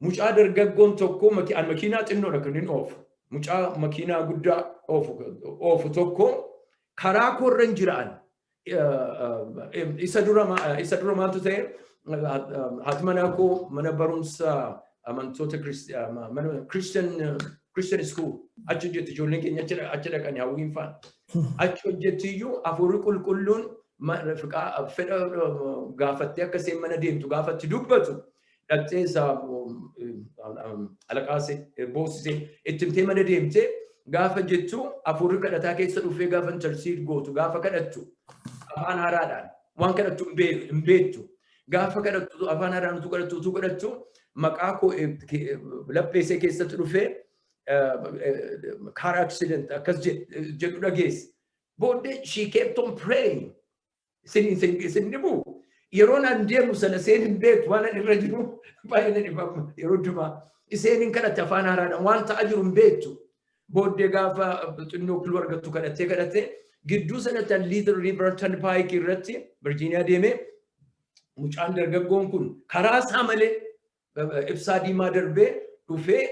mucaa dargaggoon tokko, an makiinaa xinnoodha kan inni oofu. Mucaa makiinaa guddaa oofu tokko karaa koorra hin jiraan. Isa dura maaltu ta'e? Haati manaa koo mana barumsa amantoota mana Christian school achi hojjetti, ijoolleen keenya achi dhaqanii hawwiin faan. Achi hojjetti iyyuu hafuurri qulqulluun fedha gaafattee akka isheen mana deemtu gaafatti dubbatu, dhaqxee isa alaqaase boossisee itti himtee mana deemtee gaafa jettu, hafuurri kadhataa keessa dhufee gaafa intercede gootu, gaafa kadhattu afaan haaraadhaan waan kadhattu hin beektu. Gaafa kadhattu afaan haaraan utuu kadhattu, utuu kadhattu, maqaa koo lapheesee keessatti dhufee "car accident" akkas jedhu dhageesse. Booddee she kept on praying. Isin dhibu. Yeroo an deemu sana seen hin beektu, waan an irra jiru baay'ee na dhibama yeroo dumaa. Isheen hin kadhatte afaan haaraadhaan, waan ta'aa jiru hin beektu. Booddee gaafa xinnoo clue argattu kadhattee kadhattee, gidduu sanatti an Little River Turnpike irratti Virginia deemee, mucaan dargaggoon kun karaa isaa malee ibsaa diimaa darbee dhufee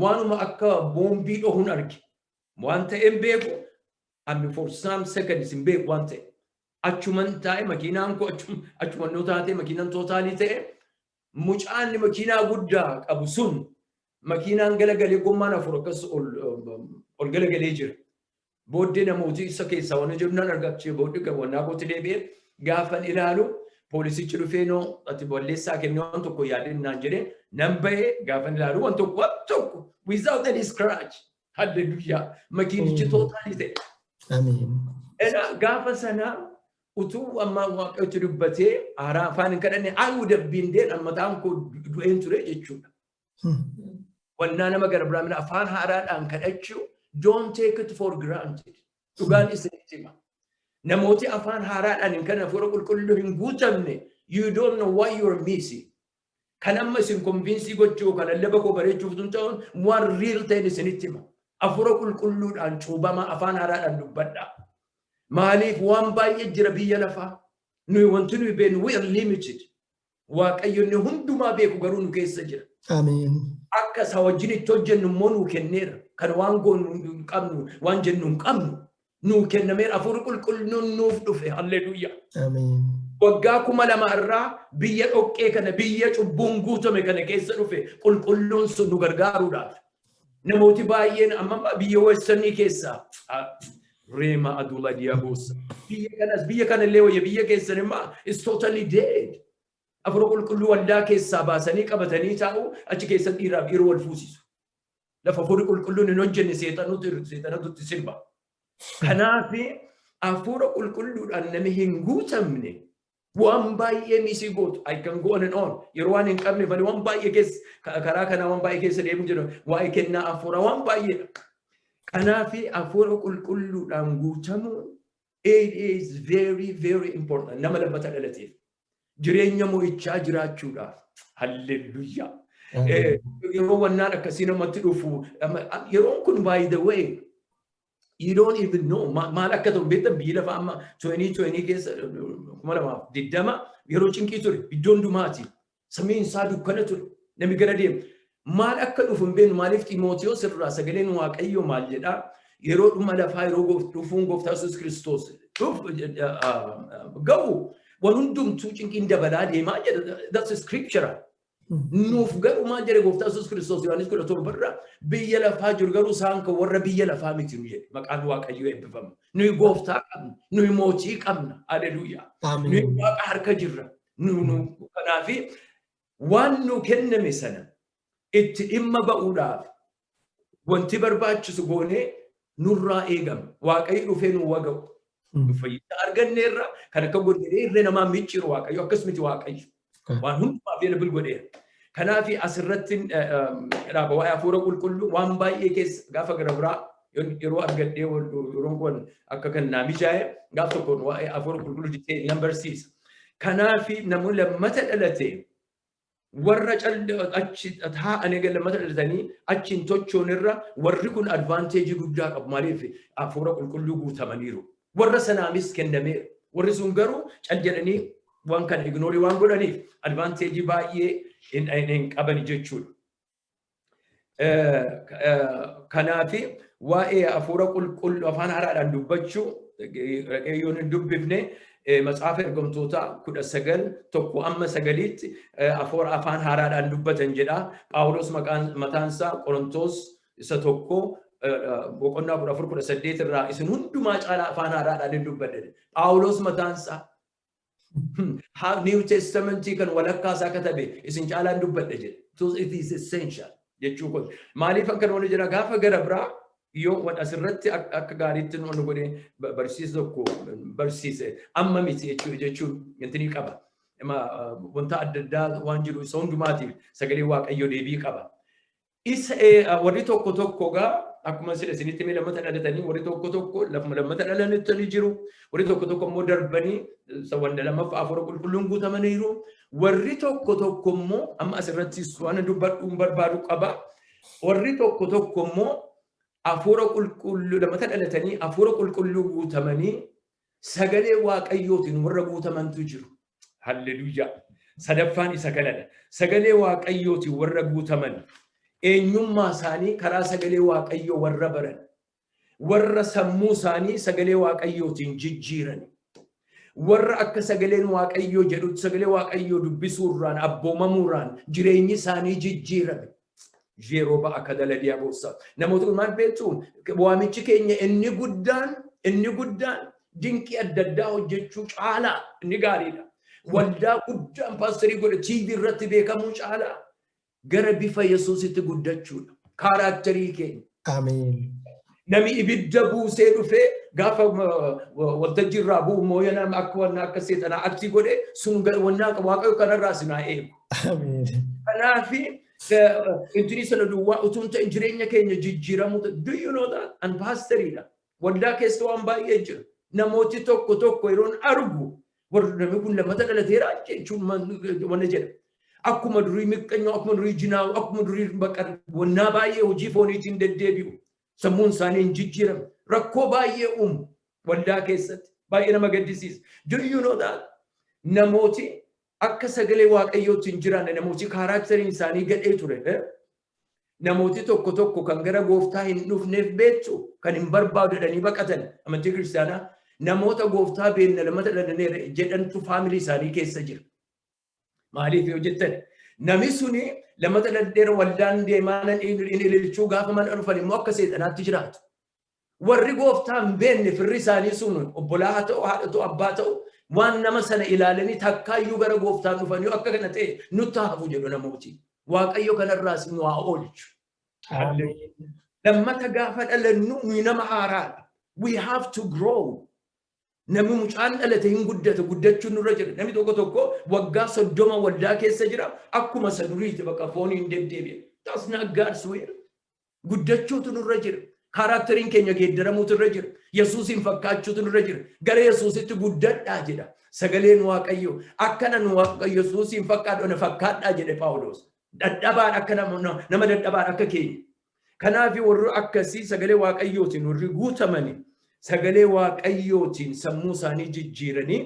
waanuma akka boombii dhohuun arge. Waan ta'e hin beeku, ani for some seconds hin beeku waan ta'e. Achuman taa'e, makiinaan koo achuman noo taatee, makiinaan total ta'e. Mucaan makiinaa guddaa qabu sun makiinaan galagalee gommaan afur akkas ol galagalee jira. Booddee namooti isa keessaa waan jedhu nan argachi. Booddee wannaa kootti deebi'ee gaafan ilaalu, poolisichi dhufee, "Noo ati balleessaa kennee waan tokko yaadin" naan jedhee, nan bahee gaafan ilaalu waan tokko without any scratch. Hallelujah. Makiinichi total ta'e. Ameen. Gaafa sana utuu amma Waaqayyotti dubbatee haaraa afaan hin kadhanne, I would have been dead, mataan koo du'een ture jechuudha. Wannaa nama gara biraa afaan haaraadhaan kadhachuu, don't take it for granted. Dhugaan isinitti hima. Namooti afaan haaraadhaan hin kadhanne, hafuura qulqulluu hin guutamne, you don't know what you're missing. Kan amma isin convince gochuu, kan lallaba koo bareechuuf tun ta'uun, waan real ta'in isinitti hima. Hafuura qulqulluudhaan cuubamaa, afaan haaraadhaan dubbadhaa. Maaliif? Waan baay'ee jira biyya lafaa. Nuyi wanti nuyi beeknu, we are limited. Waaqayyo inni hundumaa beeku garuu nu keessa jira. Ameen. Akka isa wajjin itti hojjennu immoo nuu kenneera. Kan waan goonu hin qabnu, waan jennu hin qabnu. Nuu kennameera, hafuurri qulqulluun nuuf dhufe. Halleluuyaa. Ameen. Waggaa 2000 irraa biyya dhoqqee kana, biyya cubbuun guutame kana keessa dhufe qulqulluun sun nu gargaaruudhaaf. Namooti baay'een amma biyya westernii keessaa, reema adula diaboosa. Biyya kanas, biyya kana illee wayya, biyya keessan immoo is totally dead. Hafuura qulqulluu waldaa keessaa baasanii qabatanii taa'u, achi keessa dhiiraaf dhiira wal fuusisu. Lafa hafuurri qulqulluun hin hojjenne seexanatu itti sirba. Kanaaf hafuura qulqulluudhaan namni hin guutamne waan baay'ee miss gootu. I can go on and on. Yeroo waan hin qabne malee waan baay'ee keessa, karaa kanaa waan baay'ee keessa deemu jedhu, waa'ee kennaa hafuuraa waan baay'eedha. Kanaaf hafuura qulqulluudhaan guutamuun, it is very, very important nama lammata dhalateef. Jireenya mo'ichaa jiraachuudhaaf. Halleluuyaa. Yeroo wannaan akkasii namatti dhufu, yeroon kun, by the way, you don't even know maal akka ta'u beektan. Biyyi lafaa amma 2020 keessa, 2020, yeroo cinqii ture iddoo hundumaati. Samiin isaa dukkana ture. Namni gara deema. Maal akka dhufu hin beeknu. Maaliif? Ximootiyoos irraa sagaleen Waaqayyoo maal jedhaa? Yeroo dhuma lafaa, yeroo dhufuun gooftaa Yesuus Kiristoos ga'u, waan hundumtuu cinqiin dabalaa deemaa jedha. That's scripture. Nuuf garuu maal jedhe gooftaa Yesuus Kiristoos Yohaannis 17 irraa? Biyya lafaa jiru garuu isaan kan warra biyya lafaa miti nu jedhe. Maqaan Waaqayyoo eebbifamu. Nuyi gooftaa qabna. Nuyi mootii qabna. Haleluuyaa. Nuyi Waaqa harka jirra. Kanaafi waan nu kenname sana itti dhimma ba'uudhaaf wanti barbaachisu goonee nurraa eegama. Waaqayyo dhufee nu waga'u. Fayyina arganneerra kan akka godhee irree namaa micciiru Waaqayyo akkas miti Waaqayyo. Waan hundumaa available godheera. Kanaaf asirratti dhaaba waa'ee hafuura qulqulluu waan baay'ee keessa gaafa gara biraa yeroo argadhee, yeroon kun akka kan naa mijaa'e, gaaf tokkoon waa'ee hafuura qulqulluu detail nan barsiisa. Kanaaf namoonni lammata dhalate warra achi taa'anii lammata dhalatanii achi hin tochoonirra, warri kun advantage guddaa qabu. Maaliif? Hafuura qulqulluu guutamaniiru. Warra sanaanis kennameera. Warri sun garuu cal jedhanii waan kana ignore waan godhaniif advantage baay'ee hin qaban jechuudha. Kanaaf waa'ee hafuura qulqulluu afaan haaraadhaan dubbachuu dhaqee yoon hin dubbifne, Macaafa Ergamtoota 19:1 amma 9tti hafuura afaan haaraadhaan dubbatan jedha. Phaawulos mataansaa Qorontoos isa tokko boqonnaa 14:18 irraa isin hundumaa caalaa afaan haaraadhaan hin dubbadhe. Phaawulos mataansaa New Testamentii kan walakkaa isaa katabe isin caalaan dubbadhe jedhe. So it is essential jechuu kun. Maaliif akka nuuni jira, gaafa gara biraa yoo asirratti akka gaariitti nu godhee barsiisa tokko barsiise, amma miti jechuun wanti qaba. Wanta adda addaa waan jiru isa hundumaatiif sagalee Waaqayyoo deebii qaba. Isa warri tokko tokko gaa akkuma sila isinitti mee lammata dhalatanii, warri tokko tokko lafuma lammata dhalatanii jiru. Warri tokko tokko immoo darbanii wanta lammaffaa hafuura qulqulluun guutamaniiru. Warri tokko tokko immoo, amma asirratti waan dubbadhuun barbaadu qaba. Warri tokko tokko immoo hafuura qulqulluu lammata dhalatanii, hafuura qulqulluu guutamanii, sagalee Waaqayyootiin warra guutamantu jiru. Halleluuyaa. Sadaffaan isa kanadha. Sagalee Waaqayyootiin warra guutaman, eenyummaa isaanii karaa sagalee Waaqayyoo warra baran, warra sammuu isaanii sagalee Waaqayyootiin jijjiiran, warra akka sagaleen Waaqayyoo jedhutti sagalee Waaqayyoo dubbisuurraan, abboomamuurraan jireenyi isaanii jijjiirame. Yeroo ba'a akka daladiyaa boossa. Namoota kun maal beektu? Waamichi keenya inni guddaan dinqii adda addaa hojjechuu caalaa inni gaariidha. Waldaa guddaan paasterii godhe TV irratti beekamuu caalaa gara bifa Yesuusitti guddachuudha. Character keenya. Ameen. Nami ibidda buusee dhufee Gaafa waltajjii irraa bu'u immoo nama akka wanna akka seexanaa aktii godhe sun wannaa qabu. Waaqayyo kanarraa sinaa eegu. Kanaafi intinii sana duwwaa utuu hin ta'in jireenya keenya jijjiiramuu. Do you know that? An paasteriidha. Waldaa keessa waan baay'ee jira. Namooti tokko tokko yeroon argu, warri namni kun lammata dhalateera jechuun wanna jedha. Akkuma durii miqqanyoo, akkuma durii jinaawu, akkuma durii baqa wannaa baay'ee hojii fooniitiin deddeebi'u. Sammuun isaanii hin jijjiiramne. Rakkoo baay'ee uumu waldaa keessatti. Baay'ee nama gaddisiisa. Do you know that? Namooti akka sagalee Waaqayyootti hin jiraanne, namooti characteriin isaanii gadhee ture. Namooti tokko tokko kan gara gooftaa hin dhufneef beektu, kan hin barbaadu jedhanii baqatan amantii kiristaanaa, namoota gooftaa beenna, lammata dhalanneera jedhantu family isaanii keessa jira. Maaliif yoo jettan, namni suni lammata dhaladheera, waldaan deemaa nan in ililchuu, gaafa mana dhufan immoo akka seexanaatti jiraatu. Warri gooftaa hin beekne, firri isaanii sun obbolaa haa ta'u, haadha ta'u, abbaa ta'u, waan nama sana ilaalanii takkaayyuu gara gooftaan dhufanii akka kana ta'e nutti hafu jedhu namooti. Waaqayyo kanarraas nu haa oolchu. Lammata gaafa dhalannu nuyi nama haaraadha. We have to grow. Namni mucaan dhalate hin guddata, guddachuun nurra jira. Namni tokko tokko waggaa 30 waldaa keessa jira, akkuma isa duriiti bakka fooniin hin deddeebi'e. That's not God's will. Guddachuutu nurra jira. Characteriin keenya geeddaramuutu irra jira. Yesuusiin fakkaachuutu nurra jira. Gara Yesuusitti guddadhaa jedha. Sagaleen Waaqayyo akkana nu Yesuusiin fakkaadhu na fakkaadhaa jedhe Phaawulos. Dadhabaan akka nama dadhabaan akka keenya. Kanaaf warri akkasii sagalee Waaqayyootiin warri guutamani, sagalee Waaqayyootiin sammuu isaanii jijjiiranii,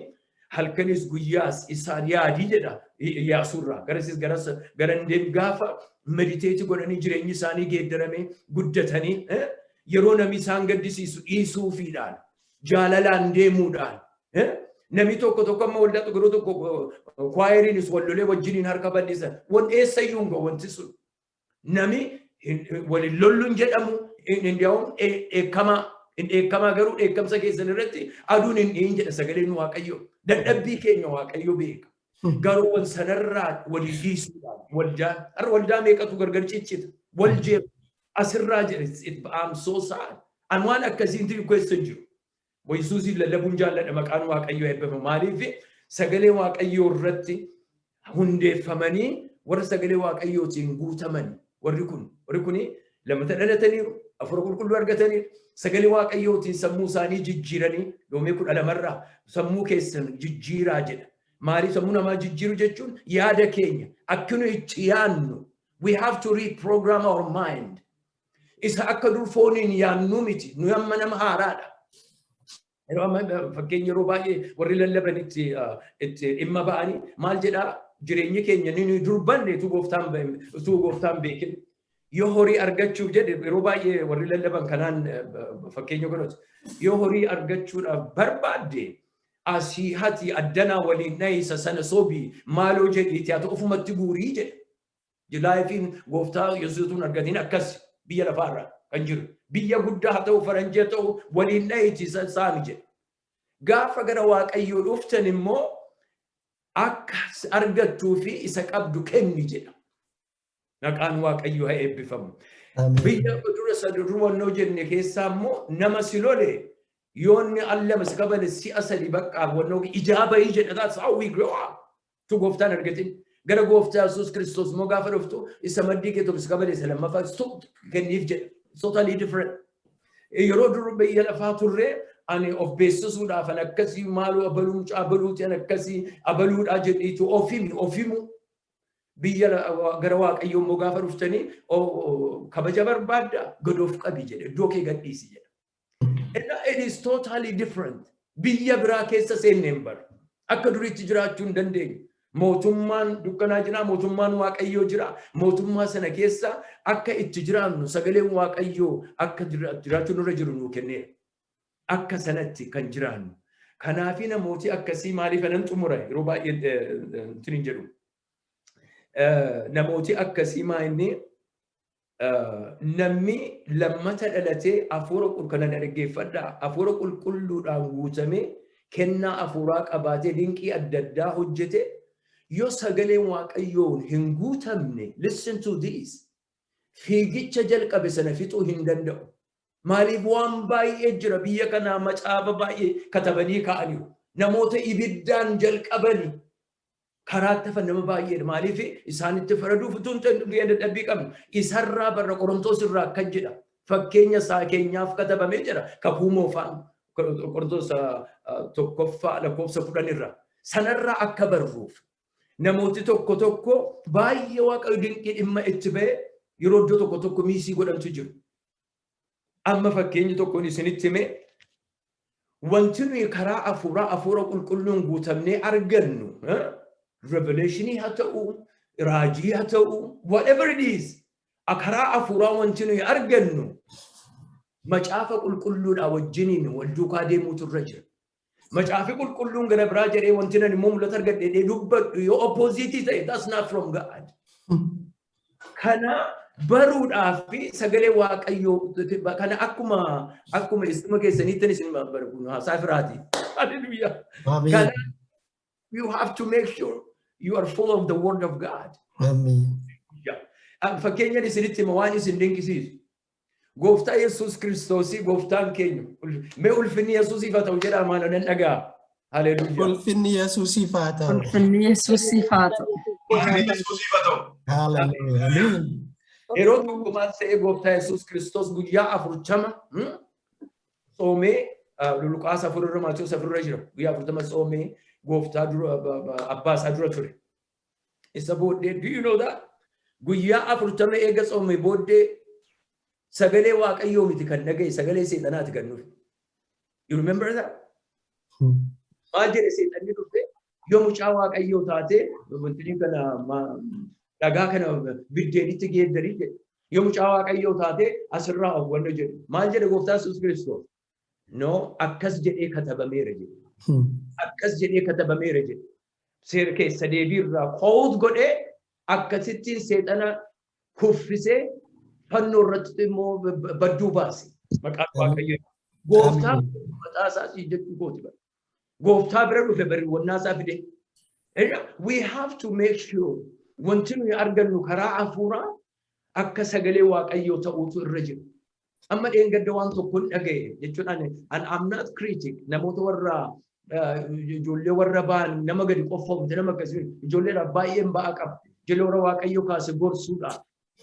halkanis guyyaas isaan yaadii jedha Iyyaasuurraa. Garasis garas garan deem gaafa meditate godhanii jireenyi isaanii geeddaramee guddatanii, yeroo namni isaan gaddisiisu dhiisuufiidhaan, jaalalaan deemuudhaan. Namni tokko tokko amma waldaa tokko yeroo tokko choiriinis wal lolee wajjiniin harka bal'isan, wan eessayyuu hin ga'u wanti sun. Nami waliin lolluun jedhamu indiyaawun dheekkamaa hin dheekkamaa, garuu dheekkamsa keessan irratti aduun hin dhiyin jedha sagaleen Waaqayyo. Dadhabbii keenya Waaqayyo beeka. Garuu wan sanarraa walii dhiisuudhaan waldaan har'a waldaa meeqatu gargar ciccita, wal jeeqa asirraa jedhe. I'm so sad. An waan akkasiin keessa hin jiru. Yesuusiin lallabuun jaalladha, maqaan Waaqayyoo eebbifamu. Maaliif? Sagalee Waaqayyoo irratti hundeeffamanii, warra sagalee Waaqayyootiin guutaman, warri kun lammata dhalataniiru, Hafuura Qulqulluu argataniiru, sagalee Waaqayyootiin sammuu isaanii jijjiiranii. Roomee 12rraa sammuu keessan jijjiiraa jedha. Maaliif? Sammuu namaa jijjiiru jechuun yaada keenya akka nu itti yaadnu, we have to reprogram our mind. Isa akka dur fooniin yaadnu miti, nu amma nama haaraadha. Yeroo amma fakkeenya yeroo baay'ee warri lallaban itti dhimma ba'anii maal jedhaa? Jireenyi keenya ni dur banne utuu gooftaan beekin. Yoo horii argachuuf jedhe, yeroo baay'ee warri lallaban kanaan fakkeenya godhatu. Yoo horii argachuudhaaf barbaadde, asii hati addanaa waliin dhahisa sana sobii maaloo jedhiiti haa ta'u ofumatti guurii jedhe. Lifeiin gooftaa Yesuusuun argatiin akkas biyya lafaarra kan jiru. Biyya guddaa haa ta'u, faranjii haa ta'u, waliin dhahiti saami jedhe. Gaafa gara Waaqayyoo dhuftan immoo akka argattuu fi isa qabdu kenni jedha. Maqaan Waaqayyoo haa eebbifamu. Biyya dura sadurwannoo jenne keessaa immoo nama si lole, yoonni allama si kabale si'a sadi bakka wannoo ijaa bahii jedha. That's how we grow up. Tu gooftaan argatin. Gara gooftaa Yesuus Kiristoos immoo gaafa dhuftu, isa maddii kee tokko si kabale isa lammaffaa kenniif jedha. It's totally different. Yeroo dur biyya lafaa turre, ani of beeksisuudhaaf an akkasii maaloo abaluu mucaa abaluuti, an akkasii abaluudhaa jedhiitu of himi, of himu. Biyya gara Waaqayyoo immoo gaafa dhuftanii, kabaja barbaadda, gad of qabi jedhe, iddoo kee gadhiisi jedha. It is totally different. Biyya biraa keessa seenneen bara. Akka duriitti jiraachuu hin dandeenyu. Mootummaan dukkanaa jira, mootummaan Waaqayyoo jira. Mootummaa sana keessa akka itti jiraannu sagaleen Waaqayyoo akka jiraachuu nurra jiru nuu kenneera. Akka sanatti kan jiraannu. Kanaafi namooti akkasii maaliif anan xumura, yeroo baay'ee hin jedhu. Namooti akkasii maa inni namni lammata dhalatee hafuura qulqulluu dhaggeeffadhaa, hafuura qulqulluudhaan guutamee, kennaa hafuuraa qabaatee, dinqii adda addaa hojjete, yoo sagaleen Waaqayyoon hin guutamne, listen to this, fiigicha jalqabe sana fixuu hin danda'u. Maaliif waan baay'ee jira biyya kanaa, macaafa baay'ee katabanii kaa'aniiru. Namoota ibiddaan jalqabanii karaatti hafan nama baay'eedha. Maaliif isaanitti faraduuf utuu hin ta'in dadhabbii qabnu. Isarraa barra, Qorontoos irraa akkan jedha. Fakkeenya isaa keenyaaf katabamee jira. Kakuu Moofaan Qorontoos 1ffaa lakkoofsa 10 irraa. Sanarraa akka barruuf. Namooti tokko tokko baay'ee Waaqayyo dinqii dhimma itti ba'e yeroo iddoo tokko tokko miss godhantu jiru. Amma fakkeenyi tokkoon isinitti hime, wanti nuyi karaa hafuuraa Hafuura Qulqulluun guutamnee argannu, revelationii haa ta'u, raajii haa ta'u, whatever it is, karaa hafuuraa wanti nuyi argannu Macaafa Qulqulluudhaa wajjiniin wal duukaa deemuutu irra jira. Macaafi Qulqulluun gara biraa jedhee wanti nan immoo mul'ata argadhe dubbadhu yoo opposite ta'e, that's not from God. Kana baruudhaaf sagalee Waaqayyoo kana akkuma isuma keessaniitti isin barbaadu haasaa firaati. Hallelujah. Kana you have to make sure you are full of the word of God. Ameen. Fakkeenyaan isinitti hima waan isin dinqisiisu. Gooftaa Yesuus Kiristoosii, gooftaan keenya. Mee ulfinni Yesuusiif haa ta'u jedhaa, maal nan dhagaa. Haleluuyaa. Ulfinni Yesuusiif haa ta'u. Ulfinni Yesuusiif haa ta'u. Ulfinni Yesuusiif haa ta'u. Haleluuyaa. Ameen. Yeroo tokko maal ta'e, gooftaa Yesuus Kiristoos guyyaa 40 tsoomee, Luqaas 4 irra, Maatiyuus 4 irra jira. Guyyaa 40 tsoomee gooftaa dura, abbaa isaa dura ture. Isa booddee, do you know that? Guyyaa 40 eega tsoomee booddee sagalee Waaqayyoo miti kan dhagaye, sagalee seexanaati kan dhufe. You remember that? Maal jedhe seexanni dhufe? Yoo mucaa Waaqayyoo taate, wanti kana dhagaa kana biddeenitti geeddarii jedhe. Yoo mucaa Waaqayyoo taate, asirraa of wanna jedhe. Maal jedhe gooftaa Yesuus Kiristoos? No, akkas jedhee katabameera jedhe. Akkas jedhee katabameera jedhe. Seera Keessa Deebii irraa quote godhee akkasittiin seexana kuffisee fannoo irratti immoo badduu baase. Maqaan Waaqayyoo. Gooftaa mataa isaa jechuu kooti bara. Gooftaa bira dhufe bariiwwannaa isaa fide. We have to make sure wanti nuyi argannu karaa hafuuraa akka sagalee Waaqayyoo ta'uutu irra jira. Amma dheengadda waan tokko hin dhagaye jechuun ani I'm not critic, namoota warra ijoollee warra ba'an nama gadi qoffamte, nama akkasii ijoolleedhaaf baay'een ba'aa qaba. Ijoollee warra Waaqayyo kaase gorsuudha.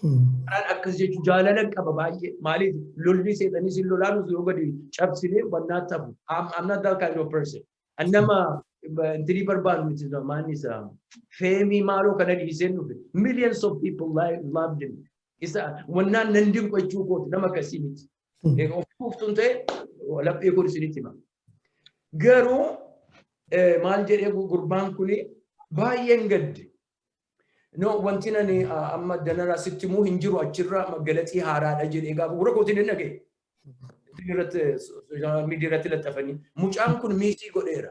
Karaan akkas jechuun jaalala qaba baay'ee. Maaliif lolli seexanii sin lolaanus yoo gadi cabsinee wannaatti hafu. I'm not that kind of person. An nama intinii barbaadu miti, maan isa fame maaloo kana dhiiseen dhufe. Millions of people loved him. Isa wannaan nan dinqu jechuu kooti, nama akkasii miti. Of kuuftuun ta'e laphee koo isinitti hima. Garuu maal jedhee gurbaan kuni baay'een gadde. No, wanti nani amma danaraa sitti himuu hin jiru, achirra maggalaxii haaraadha jedhee gaafa gurra kootiin hin dhagaye. Irratti social media irratti laxxafanii mucaan kun miss godheera.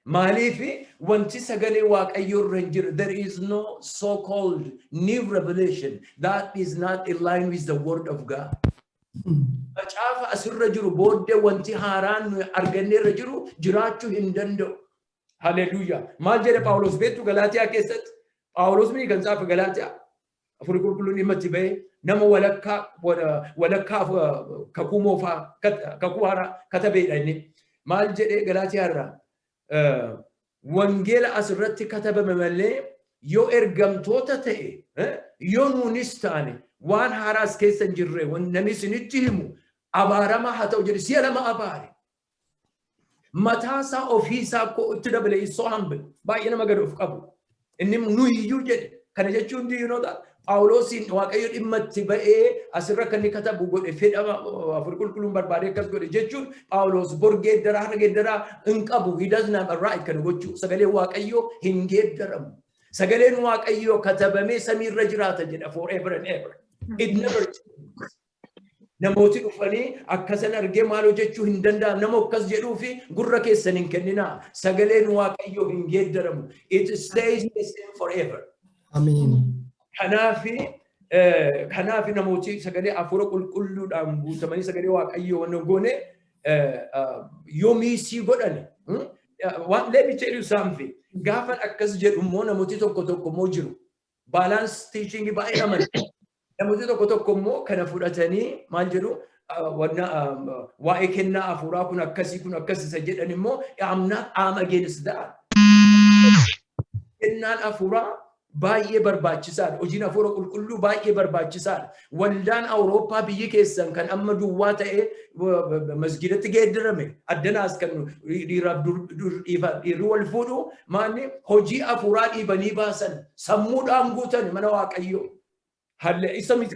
Maaliif wanti sagalee Waaqayyoo irra hin jiru, there is no so called new revelation that is not in line with the word of God. Macaafa asirra jiru booddee wanti haaraan nuyi arganne irra jiru jiraachuu hin danda'u. Haleluuyaa. Maal jedhe Phaawulos beektu Galaatiyaa keessatti? Phaawulos mini kan tsaafe Galaatiyaa. Hafuurri Qulqulluun dhimma itti ba'ee nama walakkaa Kakuu Moofaa, Kakuu Haaraa katabeedha inni. Maal jedhee Galaatiyaa irraa? Wangeela asirratti katabame malee yoo ergamtoota ta'e, yoo nuunis taane, waan haaraas keessa hin jirre namni isinitti himu abaaramaa haa ta'u jedhe, si'a lama abaare. Mataa isaa ofii isaa itti dabale, is so humble, baay'ee nama gad of qabu. Inni nuyiyyuu jedhe. Kana jechuun, do you know that? Phaawulosiin Waaqayyo dhimma itti ba'ee asirra kan inni katabu godhe, fedha Hafuurri Qulqulluun barbaadee akkas godhe jechuun, Phaawulos bor geeddaraa har'a geeddaraa hin qabu. He doesn't have a right kana gochuu. Sagalee Waaqayyoo hin geeddaramu. Sagaleen Waaqayyoo katabamee samiirra jiraata jedha forever and ever. It never changes. Namooti dhufanii akkasan argee maal hojjechuu hin danda'am. Nama akkas jedhuu fi gurra keessan hin kenninaa. Sagaleen Waaqayyoo hin geeddaramu. It stays the same forever. Amiin. Kanaafi namooti sagalee Hafuura Qulqulluudhaan guutamanii sagalee Waaqayyoo waan goone yoo miss godhani. Waan, let me tell you something. Gaafan akkas jedhu immoo namooti tokko tokko immoo jiru. Balance teaching baay'ee amanu. Namooti tokko tokko immoo kana fudhatanii maal jedhu? Waa'ee kennaa hafuuraa kun akkasii, kun akkas isa jedhan immoo I'm not, I'm against that. Kennaan hafuuraa baay'ee barbaachisaadha. Hojiin hafuura qulqulluu baay'ee barbaachisaadha. Waldaan Awurooppaa biyyi keessan kan amma duwwaa ta'ee masgidatti geeddarame, addanaas kan dhiiraaf dhiirri wal fuudhu, maanni hojii hafuuraa dhiibanii baasan, sammuudhaan guutan mana Waaqayyoo. Halle isa miti,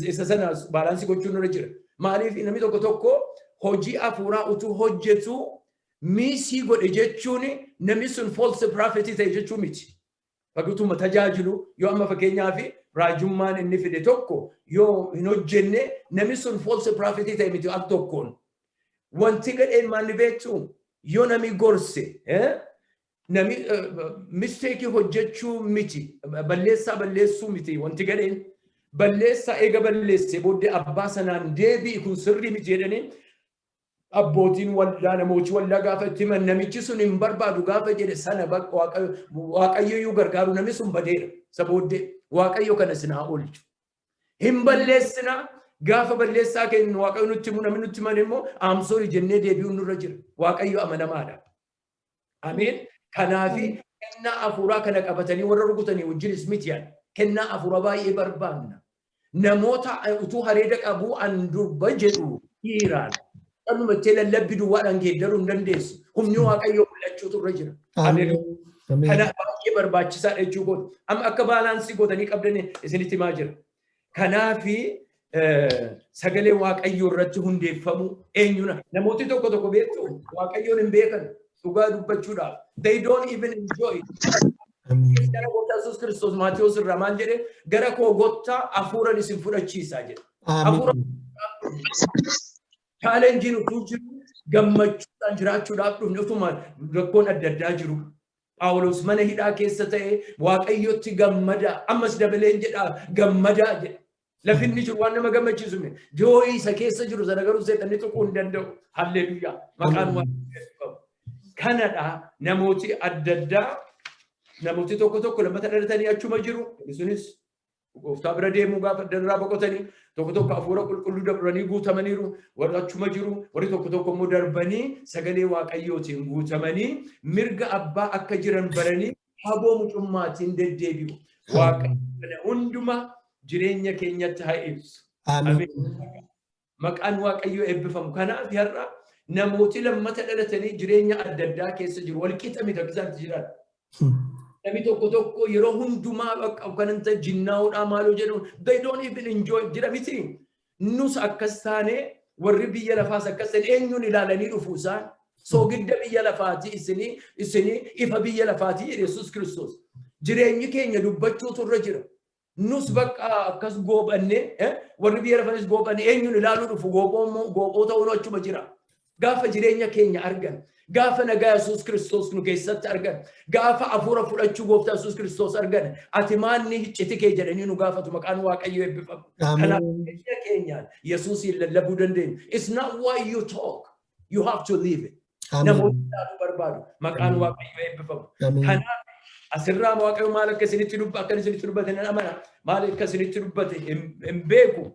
isa sana balance gochuun irra jira. Maaliif namni tokko tokko hojii hafuuraa utuu hojjetu miss godhe jechuun namni sun false prophet ta'e jechuu miti. Fakkatuma tajaajilu yoo amma fakkeenyaaf raajummaan inni fide tokko yoo hin hojjenne, namni sun false prophet ta'e miti al tokkoon. Wanti gadheen maalli beektu, yoo namni gorse, nami mistake hojjechuu miti, balleessaa balleessuu miti. Wanti gadheen balleessaa eega balleesse booddee abbaa sanaan deebi'i, kun sirrii miti jedhanii abbootiin waldaa, namooti waldaa gaafa itti himan, namichi sun hin barbaadu gaafa jedhe sana, Waaqayyo iyyuu gargaaru, namni sun badeera. Isa booddee Waaqayyo kana sin haa oolchu. Hin balleessinaa, gaafa balleessaa kennu Waaqayyo nutti himu, namni nutti himan immoo "I'm sorry" jennee deebi'uun nurra jira. Waaqayyo amanamaadha. Ameen. Kanaafi kennaa hafuuraa kana qabatanii warra rukutanii wajjinis miti yaadha. Kennaa hafuuraa baay'ee barbaanna. Namoota utuu hareeda qabuu an durba jedhu dhiiraan. Dhaluma ittee lallabbi duwwaadhaan geeddaruu hin dandeessu. Humni Waaqayyoo mul'achuutu irra jira. Kana baay'ee barbaachisaadha jechuu kooti. Amma akka balance gootanii qabdanii isinitti himaa jira. Kanaafi sagalee Waaqayyoo irratti hundeeffamuu eenyuna. Namooti tokko tokko beektu, Waaqayyoon hin beekan dhugaa dubbachuudhaaf. They don't even enjoy it. Gara Gooftaa Yesuus Kiristoos Maatiyuus irraa maal jedhe? "Gara koo gottaa, hafuuran isin fudhachiisaa" jedhe. Hafuura challengeiin utuu jiru gammachuudhaan jiraachuudhaaf dhufne, utuma rakkoon adda addaa jiru. Phaawulos mana hidhaa keessa ta'e "Waaqayyotti gammada, ammas dabaleen jedhaa, gammadaa" jedhe. Lafinni jiru waan nama gammachiisu miti. Joy isa keessa jiru sana garuu seexanni tuquu hin danda'u. Halleluuyaa. Maqaan Waaqayyoo. Kanadha, namooti adda addaa, namooti tokko tokko lammata dhalatanii achuma jiru. Sunis gooftaa bira deemuu gaafa irraa boqotanii, tokko tokko hafuura qulqulluu dabranii guutamaniiru, warri achuma jiru. Warri tokko tokko immoo darbanii sagalee Waaqayyootiin guutamanii mirga abbaa akka jiran baranii haboo mucummaatiin deddeebi'u. Waaqayyo kana hundumaa jireenya keenyatti haa ibsu. Maqaan Waaqayyoo eebbifamu. Kanaaf har'a namooti lammata dhalatanii jireenya adda addaa keessa jiru. Walqixa miti akka isaan jiran. Namni tokko tokko yeroo hundumaa bakka kan ta'e jinnaa'uudhaa maaloo jedhu, they don't even enjoy jira miti. Nus akkas taane, warri biyya lafaas akkas ta'e, eenyuun ilaalanii dhufu isaan? Soogidda biyya lafaati isinii, ifa biyya lafaati jedhe Yesuus Kiristoos. Jireenyi keenya dubbachuutu irra jira. Nus bakka akkas goobanne, warri biyya lafanis goobanne, eenyuun ilaaluu dhufu? Goophoo ta'uun achuma jira. Gaafa jireenya keenya argan, gaafa nagaa Yesuus Kiristoos nu keessatti argan, gaafa hafuura fudhachuu gooftaa Yesuus Kiristoos argan, "Ati maanni hicciti kee?" jedhanii nu gaafatu. Maqaan Waaqayyoo eebbifamu. Kanaaf jireenya keenyaan Yesuusiin lallabuu dandeenya. It's not why you talk, you have to live it. Namoonni ilaaluu barbaadu. Maqaan Waaqayyoo eebbifamu. Kanaaf asirraa Waaqayyo maal akka isinitti dubbate nan amana. Maal akka isinitti dubbate hin beeku.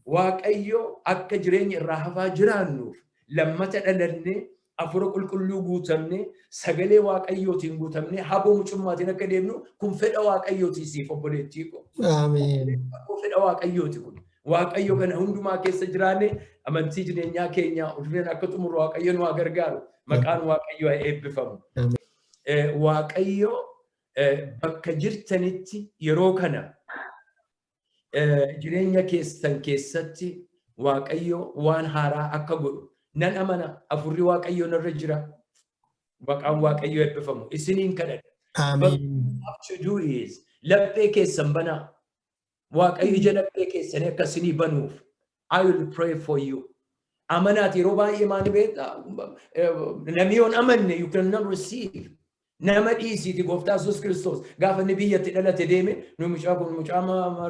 Waaqayyo akka jireenya irraa hafaa jiraannuuf lammata dhalannee, hafuura qulqulluu guutamne, sagalee Waaqayyootiin guutamne, haboo mucummaatiin akka deemnu kun fedha Waaqayyooti siif, obboleettii ko. Ameen. Fedha Waaqayyooti kun. Waaqayyo kana hundumaa keessa jiraanne amantii jireenyaa keenya ulfinaan akka xumuru Waaqayyo nu haa gargaaru. Maqaan Waaqayyo haa eebbifamu. Waaqayyo bakka jirtanitti yeroo kana jireenya keessan keessatti Waaqayyo waan haaraa akka godhu nan amana. Hafuurri Waaqayyo narra jira. Maqaan Waaqayyo eebbifamu. Isiniin kadhadha. Ameen. What to do is laphee keessan banaa. Waaqayyo ija laphee keessanii akka isinii banuuf. I will pray for you. Amanaati, yeroo baay'ee maali beektaa? Namni yoon amanne, you cannot receive. Nama dhiisiiti, gooftaa Yesuus Kiristoos gaafa inni biyyatti dhalate deeme, nu mucaa kun mucaa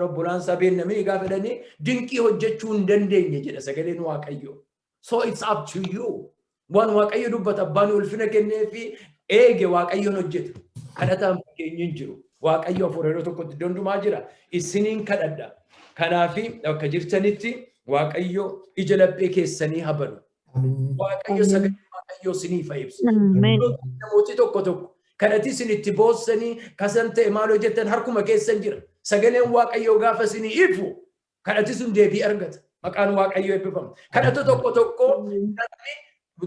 obbolaansaa beennamee gaafa jedhanii dinqii hojjechuu hin dandeenye jedha sagaleen Waaqayyo. So it's up to you. Waan Waaqayyo dubbata, abbaan ulfina kennee fi eege Waaqayyoon hojjeta. Kadhataan fakkeenyi hin jiru. Waaqayyo hafuura yeroo tokkotti iddoo hundumaa jira. Isiniin kadhadha. Kanaafi bakka jirtanitti Waaqayyo ija laphee keessanii haa banu. Ameen. Waaqayyo sagalee Waaqayyoo isiniif haa ibsu. Ameen. Namooti tokko tokko kanatti isin itti boossanii kasan ta'e maal hojjettan harkuma keessan jira. Sagaleen Waaqayyoo gaafa isinii ifu kadhati sun deebii argata. Maqaan Waaqayyoo eebbifama. Kadhata tokko tokko namni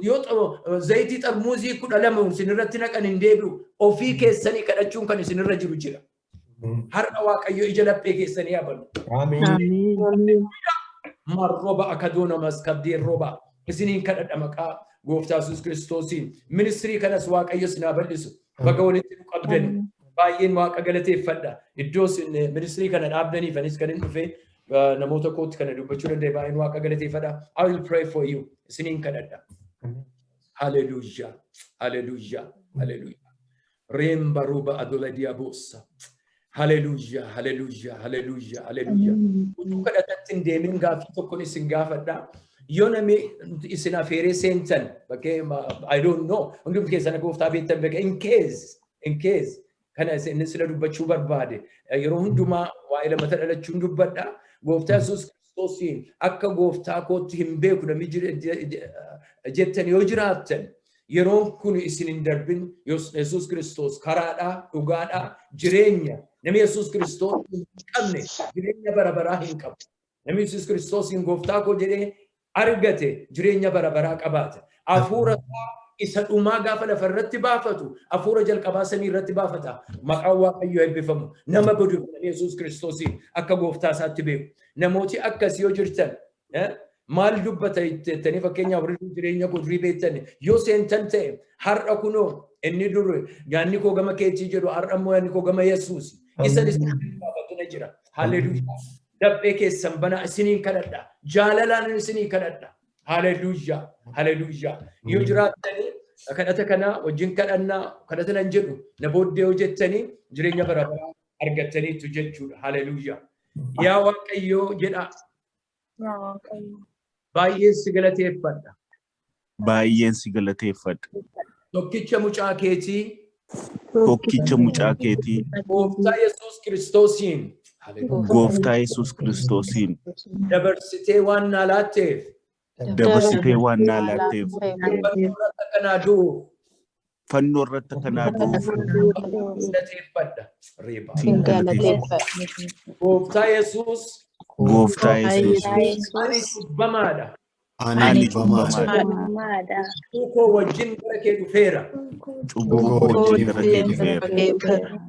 yoo zayitii xarmuuzii 12 isin irratti naqan hin deebi'u. Ofii keessanii kadhachuun kan isinirra jiru jira. Har'a Waaqayyo ija laphee keessanii haa banu. Ameen. Ameen. Marroba akadoona maskabdeen roba. Isiniin kadhadha maqaa gooftaa Yesuus Kiristoosiin. Ministirii kanas Waaqayyo isin haa bal'isu. Baga walitti nu qabdani. Baay'een Waaqa galateeffadha. Iddoo isin ministirii kana dhaabdaniif anis kan hin dhufe namoota kootti kana dubbachuu danda'e, baay'een Waaqa galateeffadha. I will pray for you. Isiniin kadhadha. Hallelujah. Hallelujah. Hallelujah. Remba ruba adola diabosa. Hallelujah. Hallelujah. Hallelujah. Hallelujah. Utuu kadhatatti hin deemin gaaffii tokkoon isin gaafadha. Yoo namni isin afeeree seentan bakkee, I don't know, hundumti keessan gooftaa beektan beeka, in case kana isin sila dubbachuu barbaade, yeroo hundumaa waa'ee lamata dhalachuun dubbadha. Gooftaa Yesuus Kiristoosiin akka gooftaa kootti hin beeku namni jettan yoo jiraattan, yeroon kun isin hin darbin. Yesuus Kiristoos karaadhaa, dhugaadhaa, jireenya. Namni Yesuus Kiristoos hin qabne jireenya bara baraa hin qabu. Namni Yesuus Kiristoosiin gooftaa koo jedhee argate jireenya bara baraa qabaata. Hafuura isaa isa dhumaa gaafa lafa irratti baafatu, hafuura jalqabaa samii irratti baafata. Maqaan Waaqayyoo eebbifamu. Nama godhu namni Yesuus Kiristoosiin akka gooftaa isaatti beeku. Namooti akkasii yoo jirtan, maal dubbata jettanii, fakkeenyaaf warri jireenya koo durii beektan yoo seentan ta'e, har'a kunoo inni dur "Yaanni koo gama keetii" jedhu, har'a immoo "Yaanni koo gama Yesuus." Isa isin baafatuna jira. Haleluuyaa. Laphee keessan banaa, isiniin kadhadha. Jaalalaan isinii kadhadha. Haleluuyaa. Haleluuyaa. Yoo jiraattanii kadhata kana wajjin kadhannaa, kadhata nan jedhu na booddee yoo jettanii, jireenya bara baraa argattaniitu jechuudha. Haleluuyaa. "Yaa Waaqayyoo," jedha. Yaa Waaqayyo. "Baay'een si galateeffadha. Baay'een si galateeffadha. Tokkicha mucaa keetii, Tokkicha mucaa keetii, Gooftaa Yesuus Kiristoosiin, Gooftaa Yesuus Kiristoosiin, dabarsitee waan naa laatteef, dabarsitee waan naa laatteef, fannoo irratti akka naa du'uuf fannoo irratti akka naa du'uuf galateeffadha. Reeba. Sin galateeffadha. Gooftaa Yesuus, Gooftaa Yesuus, ani cubbamaadha. Ani cubbamaadha. Cubbuu koo wajjin gara kee dhufeera. Cubbuu koo wajjin gara kee dhufeera.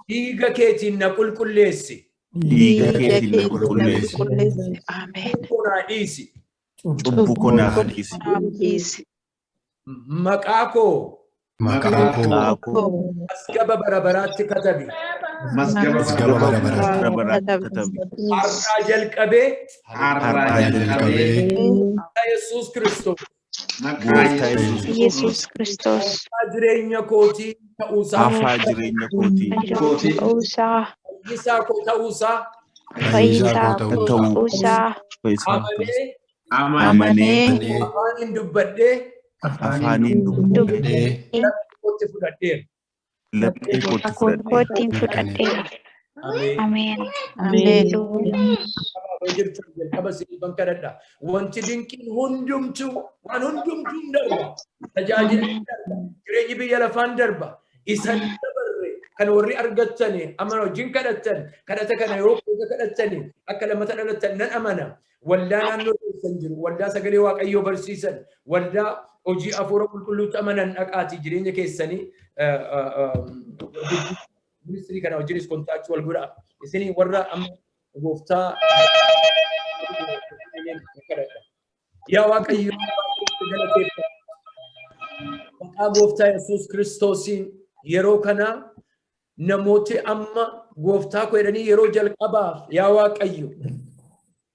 Dhiiga keetiin na qulqulleessi. Dhiiga keetiin na qulqulleessi. Ameen. Cubbuu koo naa dhiisi. Cubbuu koo naa dhiisi. Maqaa koo Maqaa koo Maqaa koo mazgaba bara baraatti katabi. Mazgaba bara baraatti bara baraatti katabi. Har'aa jalqabee Har'aa jalqabee Gooftaa Yesuus Kiristoos Gooftaa Yesuus Yesuus Kiristoos jireenya kootii ta'uusaa, afaa jireenya kootii ta'uusaa, fayyisaa koo ta'uusaa fayyisaa koo ta'uu ta'uu ta'uusaa amanee amanee afaaniin dubbadhee afaaniin dubbadhee kootti fudhadheera. Laphee kootti fudhadhee kootiin fudhadheera. Ameen. Ameen. Ameen. Yoo jirtan jalqaba siifan kadhadha. Wanti dinqiin hundumtuu, waan hundumtuu hin darba. Tajaajilli hin darba. Jireenyi biyya lafaan darba. Isa hin dabarre kan warri argattani amana wajjin kadhattan, kadhata kana yoo keessa kadhattani akka lammata dhalattan nan amana. Waldaa naannoo keessan jiru, waldaa sagalee Waaqayyoo barsiisan, waldaa hojii hafuura qulqulluutti amanan dhaqaatii jireenya keessanii ministirii kana wajjinis contact wal godhaa. Isinii warra amma gooftaa kadhadha. Yaa Waaqayyo, baay'ee galateeffadha. Maqaa gooftaa Yesuus Kiristoosiin yeroo kana namooti amma "Gooftaa koo" jedhanii yeroo jalqabaaf, yaa Waaqayyo,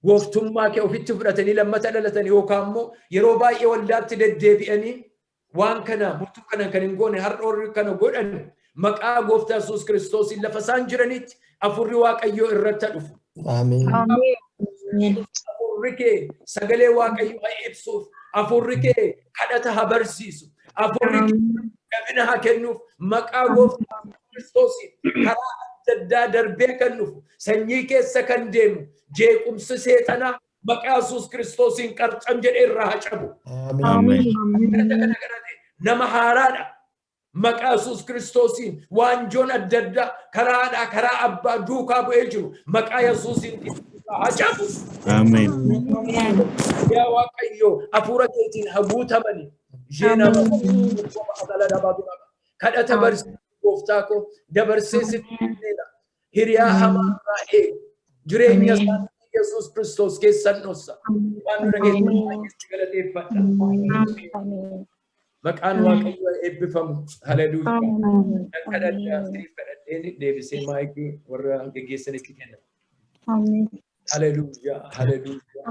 gooftummaa kee ofitti fudhatanii lammata dhalatan, yookaan immoo yeroo baay'ee waldaatti deddeebi'anii waan kana murtuu kana kan hin goone, har'a warri kana godhan, maqaa gooftaa Yesuus Kiristoosiin lafa isaan jiranitti hafuurri Waaqayyoo irratti haa dhufu. Ameen. Hafuurri kee sagalee Waaqayyoo haa ibsuuf. Hafuurri kee kadhata haa barsiisu. Hafuurri kee jabina haa kennuuf. Maqaa gooftaa Kiristoosiin karaa adda addaa darbee kan dhufu, sanyii keessa kan deemu jeequmsi seexanaa Maqaa Yesuus Kiristoosiin qarcam jedhee irraa haa cabu. Ameen. Kadhata kana kadhate nama haaraadha. Maqaa Yesuus Kiristoosiin waanjoon adda addaa karaadhaa karaa abbaa duukaa bu'ee jiru maqaa Yesuusiin irraa haa cabu. Ameen. Yaa Waaqayyo, hafuura keetiin haguutamani. Kadhata barsiisuu gooftaa koo dabarsee sitti kenneera. Hiriyaa hamaa irraa eegi. Jireenya isaanii Yesuus Kiristoos keessan dhoossa. Waan nu dhageessan baay'ee galateeffadha. Maqaan Waaqayyoo eebbifamu. Haleluuyaa. Nan kadhadha, siniif kadhadheen deebisee maayikii warra geggeessanitti kenna. Haleluuyaa. Haleluuyaa.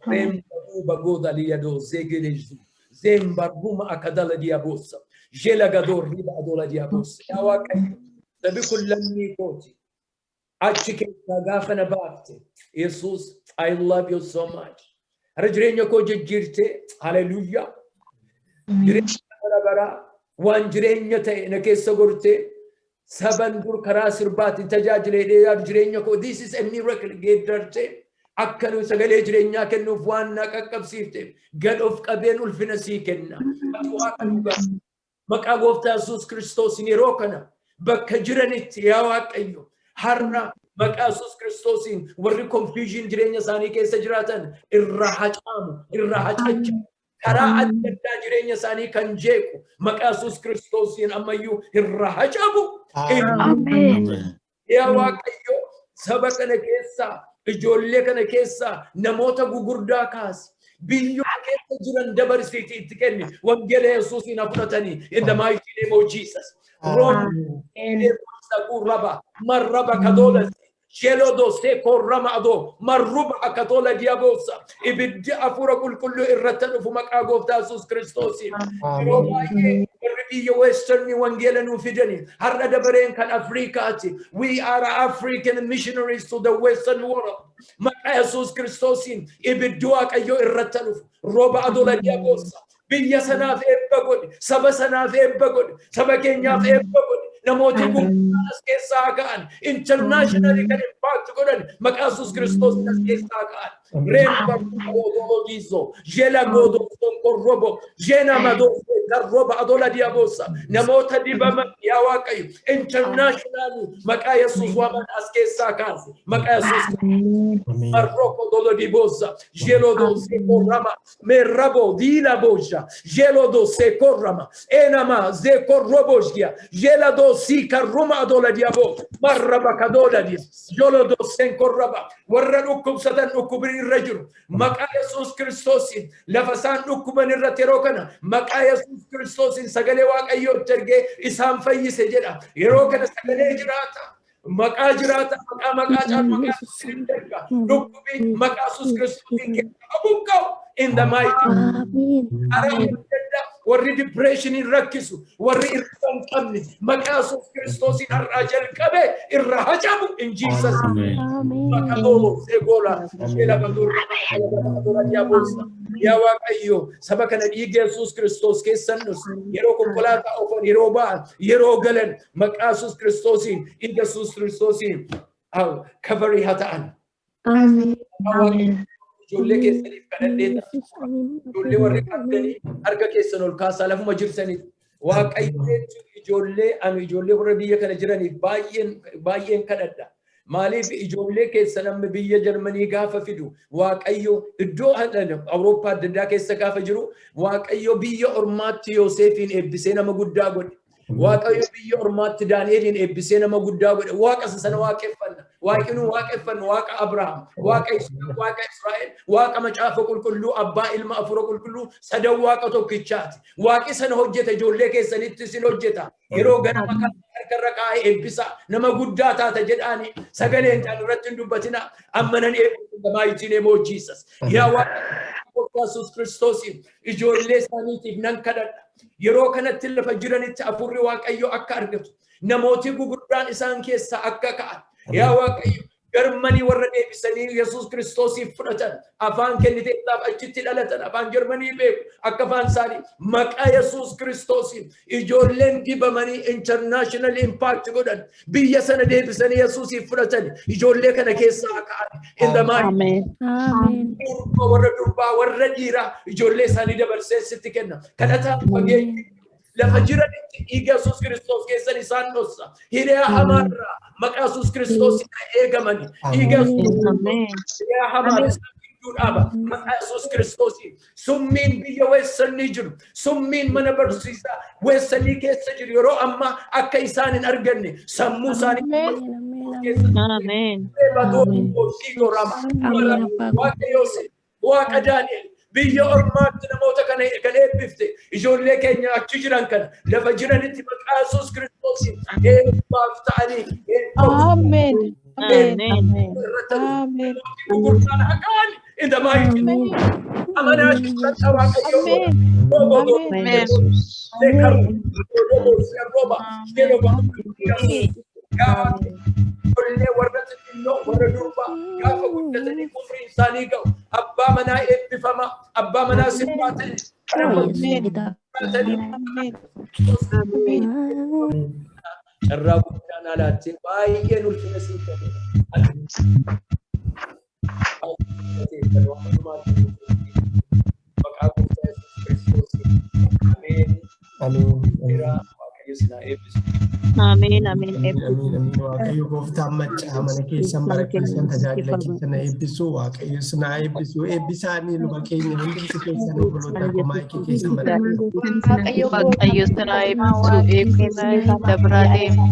Remba liado zegelezu. Zemba ruma akadala diabosa. Jelagador riba adola diabosa. Yaa Waaqayyo, sabi kun lammii kooti. Achi keessaa gaafa na baafte. Yesuus, I love you so much. Har'a jireenya koo jijjiirte. Haleluuyaa. Jireenya bara baraa waan jireenya ta'e na keessa gortee, saban dur karaa sirbaatiin tajaajilee yaadu, jireenya koo, this is a miracle, geeddartee akka nu sagalee jireenyaa kennuuf waan na qaqqabsiifte, gad of qabeen ulfina sii kenna. Ati Waaqa dhugaa. Maqaa gooftaa Yesuus Kiristoosiin yeroo kana bakka jiranitti, yaa Waaqayyo, har'a maqaa Yesuus Kiristoosiin warri confusion jireenya isaanii keessa jiraatan irraa hacaamu, irraa hacacha. Karaa adda addaa jireenya isaanii kan jeequ maqaa Yesuus Kiristoosiin ammayyuu irraa hacamu. Ameen. Yaa Waaqayyo, saba kana keessaa, ijoollee kana keessaa namoota gugurdaa kaasi. Biyyoota keessa jiran dabarsiitii itti kenni. Wangeela Yesuusiin haa fudhatanii. In the mighty name of Jesus. Room raba marraba kadola shelodo seko rama ado marruba akatola diabosa. Ibiddi hafuura qulqulluu irratti dhufu maqaa gooftaa Yesuus Kiristoosiin. Yeroo baay'ee warri biyya Western wangeela nuu fidani. Har'a dabareen kan Afrikaati. We are African missionaries to the Western world. Maqaa Yesuus Kiristoosiin ibiddi Waaqayyoo irratti dhufu. Rooba adola diabosa. Biyya sanaaf eebba godhi. Saba sanaaf eebba godhi. Saba keenyaaf eebba godhi. Namooti gurguddaan as keessaa ka'an. Internationally kan impact godhan maqaa Yesuus Kiristoos as keessaa ka'an. Remba godologizo. Jela godo korrobo. Jena mado karroba adola diabosa. Namoota dibaman, yaa Waaqayyo. Internationally maqaa Yesuus waaman as keessaa kaase. Maqaa Yesuus. Marroko dolo di bosa, gelo do secorrama, merrabo di la boja, gelo do secorrama, enama zecorrobogia, gela do si carruma adola diabo, marraba cadola di, gelo do sencorraba, warra dhukkubsatan dhukkubni irra jiru, maqaa Yesuus Kiristoosiin lafa isaan dhukkuban irratti yeroo kana maqaa Yesuus Kiristoosiin sagalee Waaqayyootti ergee isaan fayyise jedha. Yeroo kana sagalee jiraata. Maqaa jiraata, maqaa maqaa caalu, maqaa Yesuusiin erga. Dhukkubi maqaa Yesuus Kiristoosiin keessa buqqa'u in the mighty. Karaa adda addaa warri depressioniin rakkisu, warri irra hin qabne, maqaa Yesuus Kiristoosiin har'aa jalqabe irra hacamu in Jesus. Makadolo segola shela badurra diabosa. Yaa Waaqayyo, saba kana dhiiga Yesuus Kiristoos keessan nus yeroo konkolaataa oofan, yeroo ba'an, yeroo galan, maqaa Yesuus Kiristoosiin, dhiiga Yesuus Kiristoosiin cover haa ta'an. Ijoollee keessaniif kadhadhee, ijoollee warri qabdanii harka keessan ol kaasaa lafuma jirtaniif. Waaqayyo jechuun ijoollee, ani ijoollee warra biyya kana jiraniif baay'een baay'een kadhadha. Maaliif, ijoollee keessan amma biyya Jarmanii gaafa fidu, Waaqayyo iddoo Awurooppaa adda addaa keessa gaafa jiru, Waaqayyo biyya ormaatti Yoosefiin eebbisee nama guddaa godhe. Waaqayyo biyya ormaatti Daani'eliin eebbisee nama guddaa godhe. Waaqa isa sana waaqeffanna. Waaqni nu waaqeffannu Waaqa Abrahaam, Waaqa Ishaaq, Waaqa Israa'el, Waaqa Macaafa Qulqulluu, Abbaa, Ilma, Afuura Qulqulluu, sadan Waaqa tokkichaati. Waaqi sana hojjeta, ijoollee keessanitti isin hojjeta. Yeroo ganama kan harkarra kaa'ee eebbisa, nama guddaa taata jedhaani, sagaleen kan irratti hin dubbatina. Amma nan eebbisa, the mighty name of Jesus. Yaa Waaqa Yesuus Kiristoosiin ijoollee isaaniitiif nan kadhadha. Yeroo kanatti lafa jiranitti hafuurri Waaqayyo akka argatu, namooti gugurdaan isaan keessaa akka ka'an. Yaa Waaqayyo, Jarmanii warra deebisanii Yesuus Kiristoosiif fudhatan, afaan kenniteettaaf, achitti dhalatan, afaan Jarmanii beeku akka afaan isaanii. Maqaa Yesuus Kiristoosiin ijoolleen dibamanii international impact godhan, biyya sana deebisanii Yesuusiif fudhatan, ijoollee kana keessaa ka'an in the mighty Ameen. Ameen. Durba, warra durbaa, warra dhiiraa, ijoollee isaanii dabarsee sitti kenna. Kadhataa fageenya lafa jiranitti dhiiga Yesuus Kiristoos keessan isaan dhossa. Hiriyaa hamaarraa maqaa Yesuus Kiristoos eegamani. Dhiiga Yesuus Ameen. hiriyaa hamaa isaan gidduu dhaaba. Maqaa Yesuus Kiristoosiin. Summiin biyya weessanii jiru. Summiin mana barsiisaa weessanii keessa jiru. Yeroo ammaa akka isaan hin arganne sammuu isaanii Ameen. keessa Ameen. Ameen abbaa koo. Waaqa Yoosef, Waaqa Daani'el, biyya ormaatti namoota kana kan eebbifte, ijoollee keenya achi jiran kana lafa jiranitti maqaa Yesuus Kiristoosiin eebbaaf ta'anii Ameen. Ameen. irratti gurgurtaan haqaan in the mighty amanaa jirtan Waaqayyo. Ameen. Ijoollee warra xixinnoo, warra durbaa, gaafa guddatanii umriin isaanii ga'u abbaa manaa eebbifamaa, abbaa manaa sibbaa ta'e carraa guddaa naa laattee baay'een ulfina sii kenne. Maqaa Gooftaa Yesuus Kiristoosiin. Ameen. Ameen. Waaqayyo sinaa eebbisu. Ameen. Ameen. Ameen, ameen. Waaqayyo gooftaan maccaa mana keessan, bara keessan, tajaajila keessan haa eebbisu. Waaqayyo sin haa eebbisu. Eebbisaanii luba keenya, hundumti keessan, obboloota koo, maayikii keessan mana. Waaqayyo sinaa eebbisu, eebbisee dabraa deema.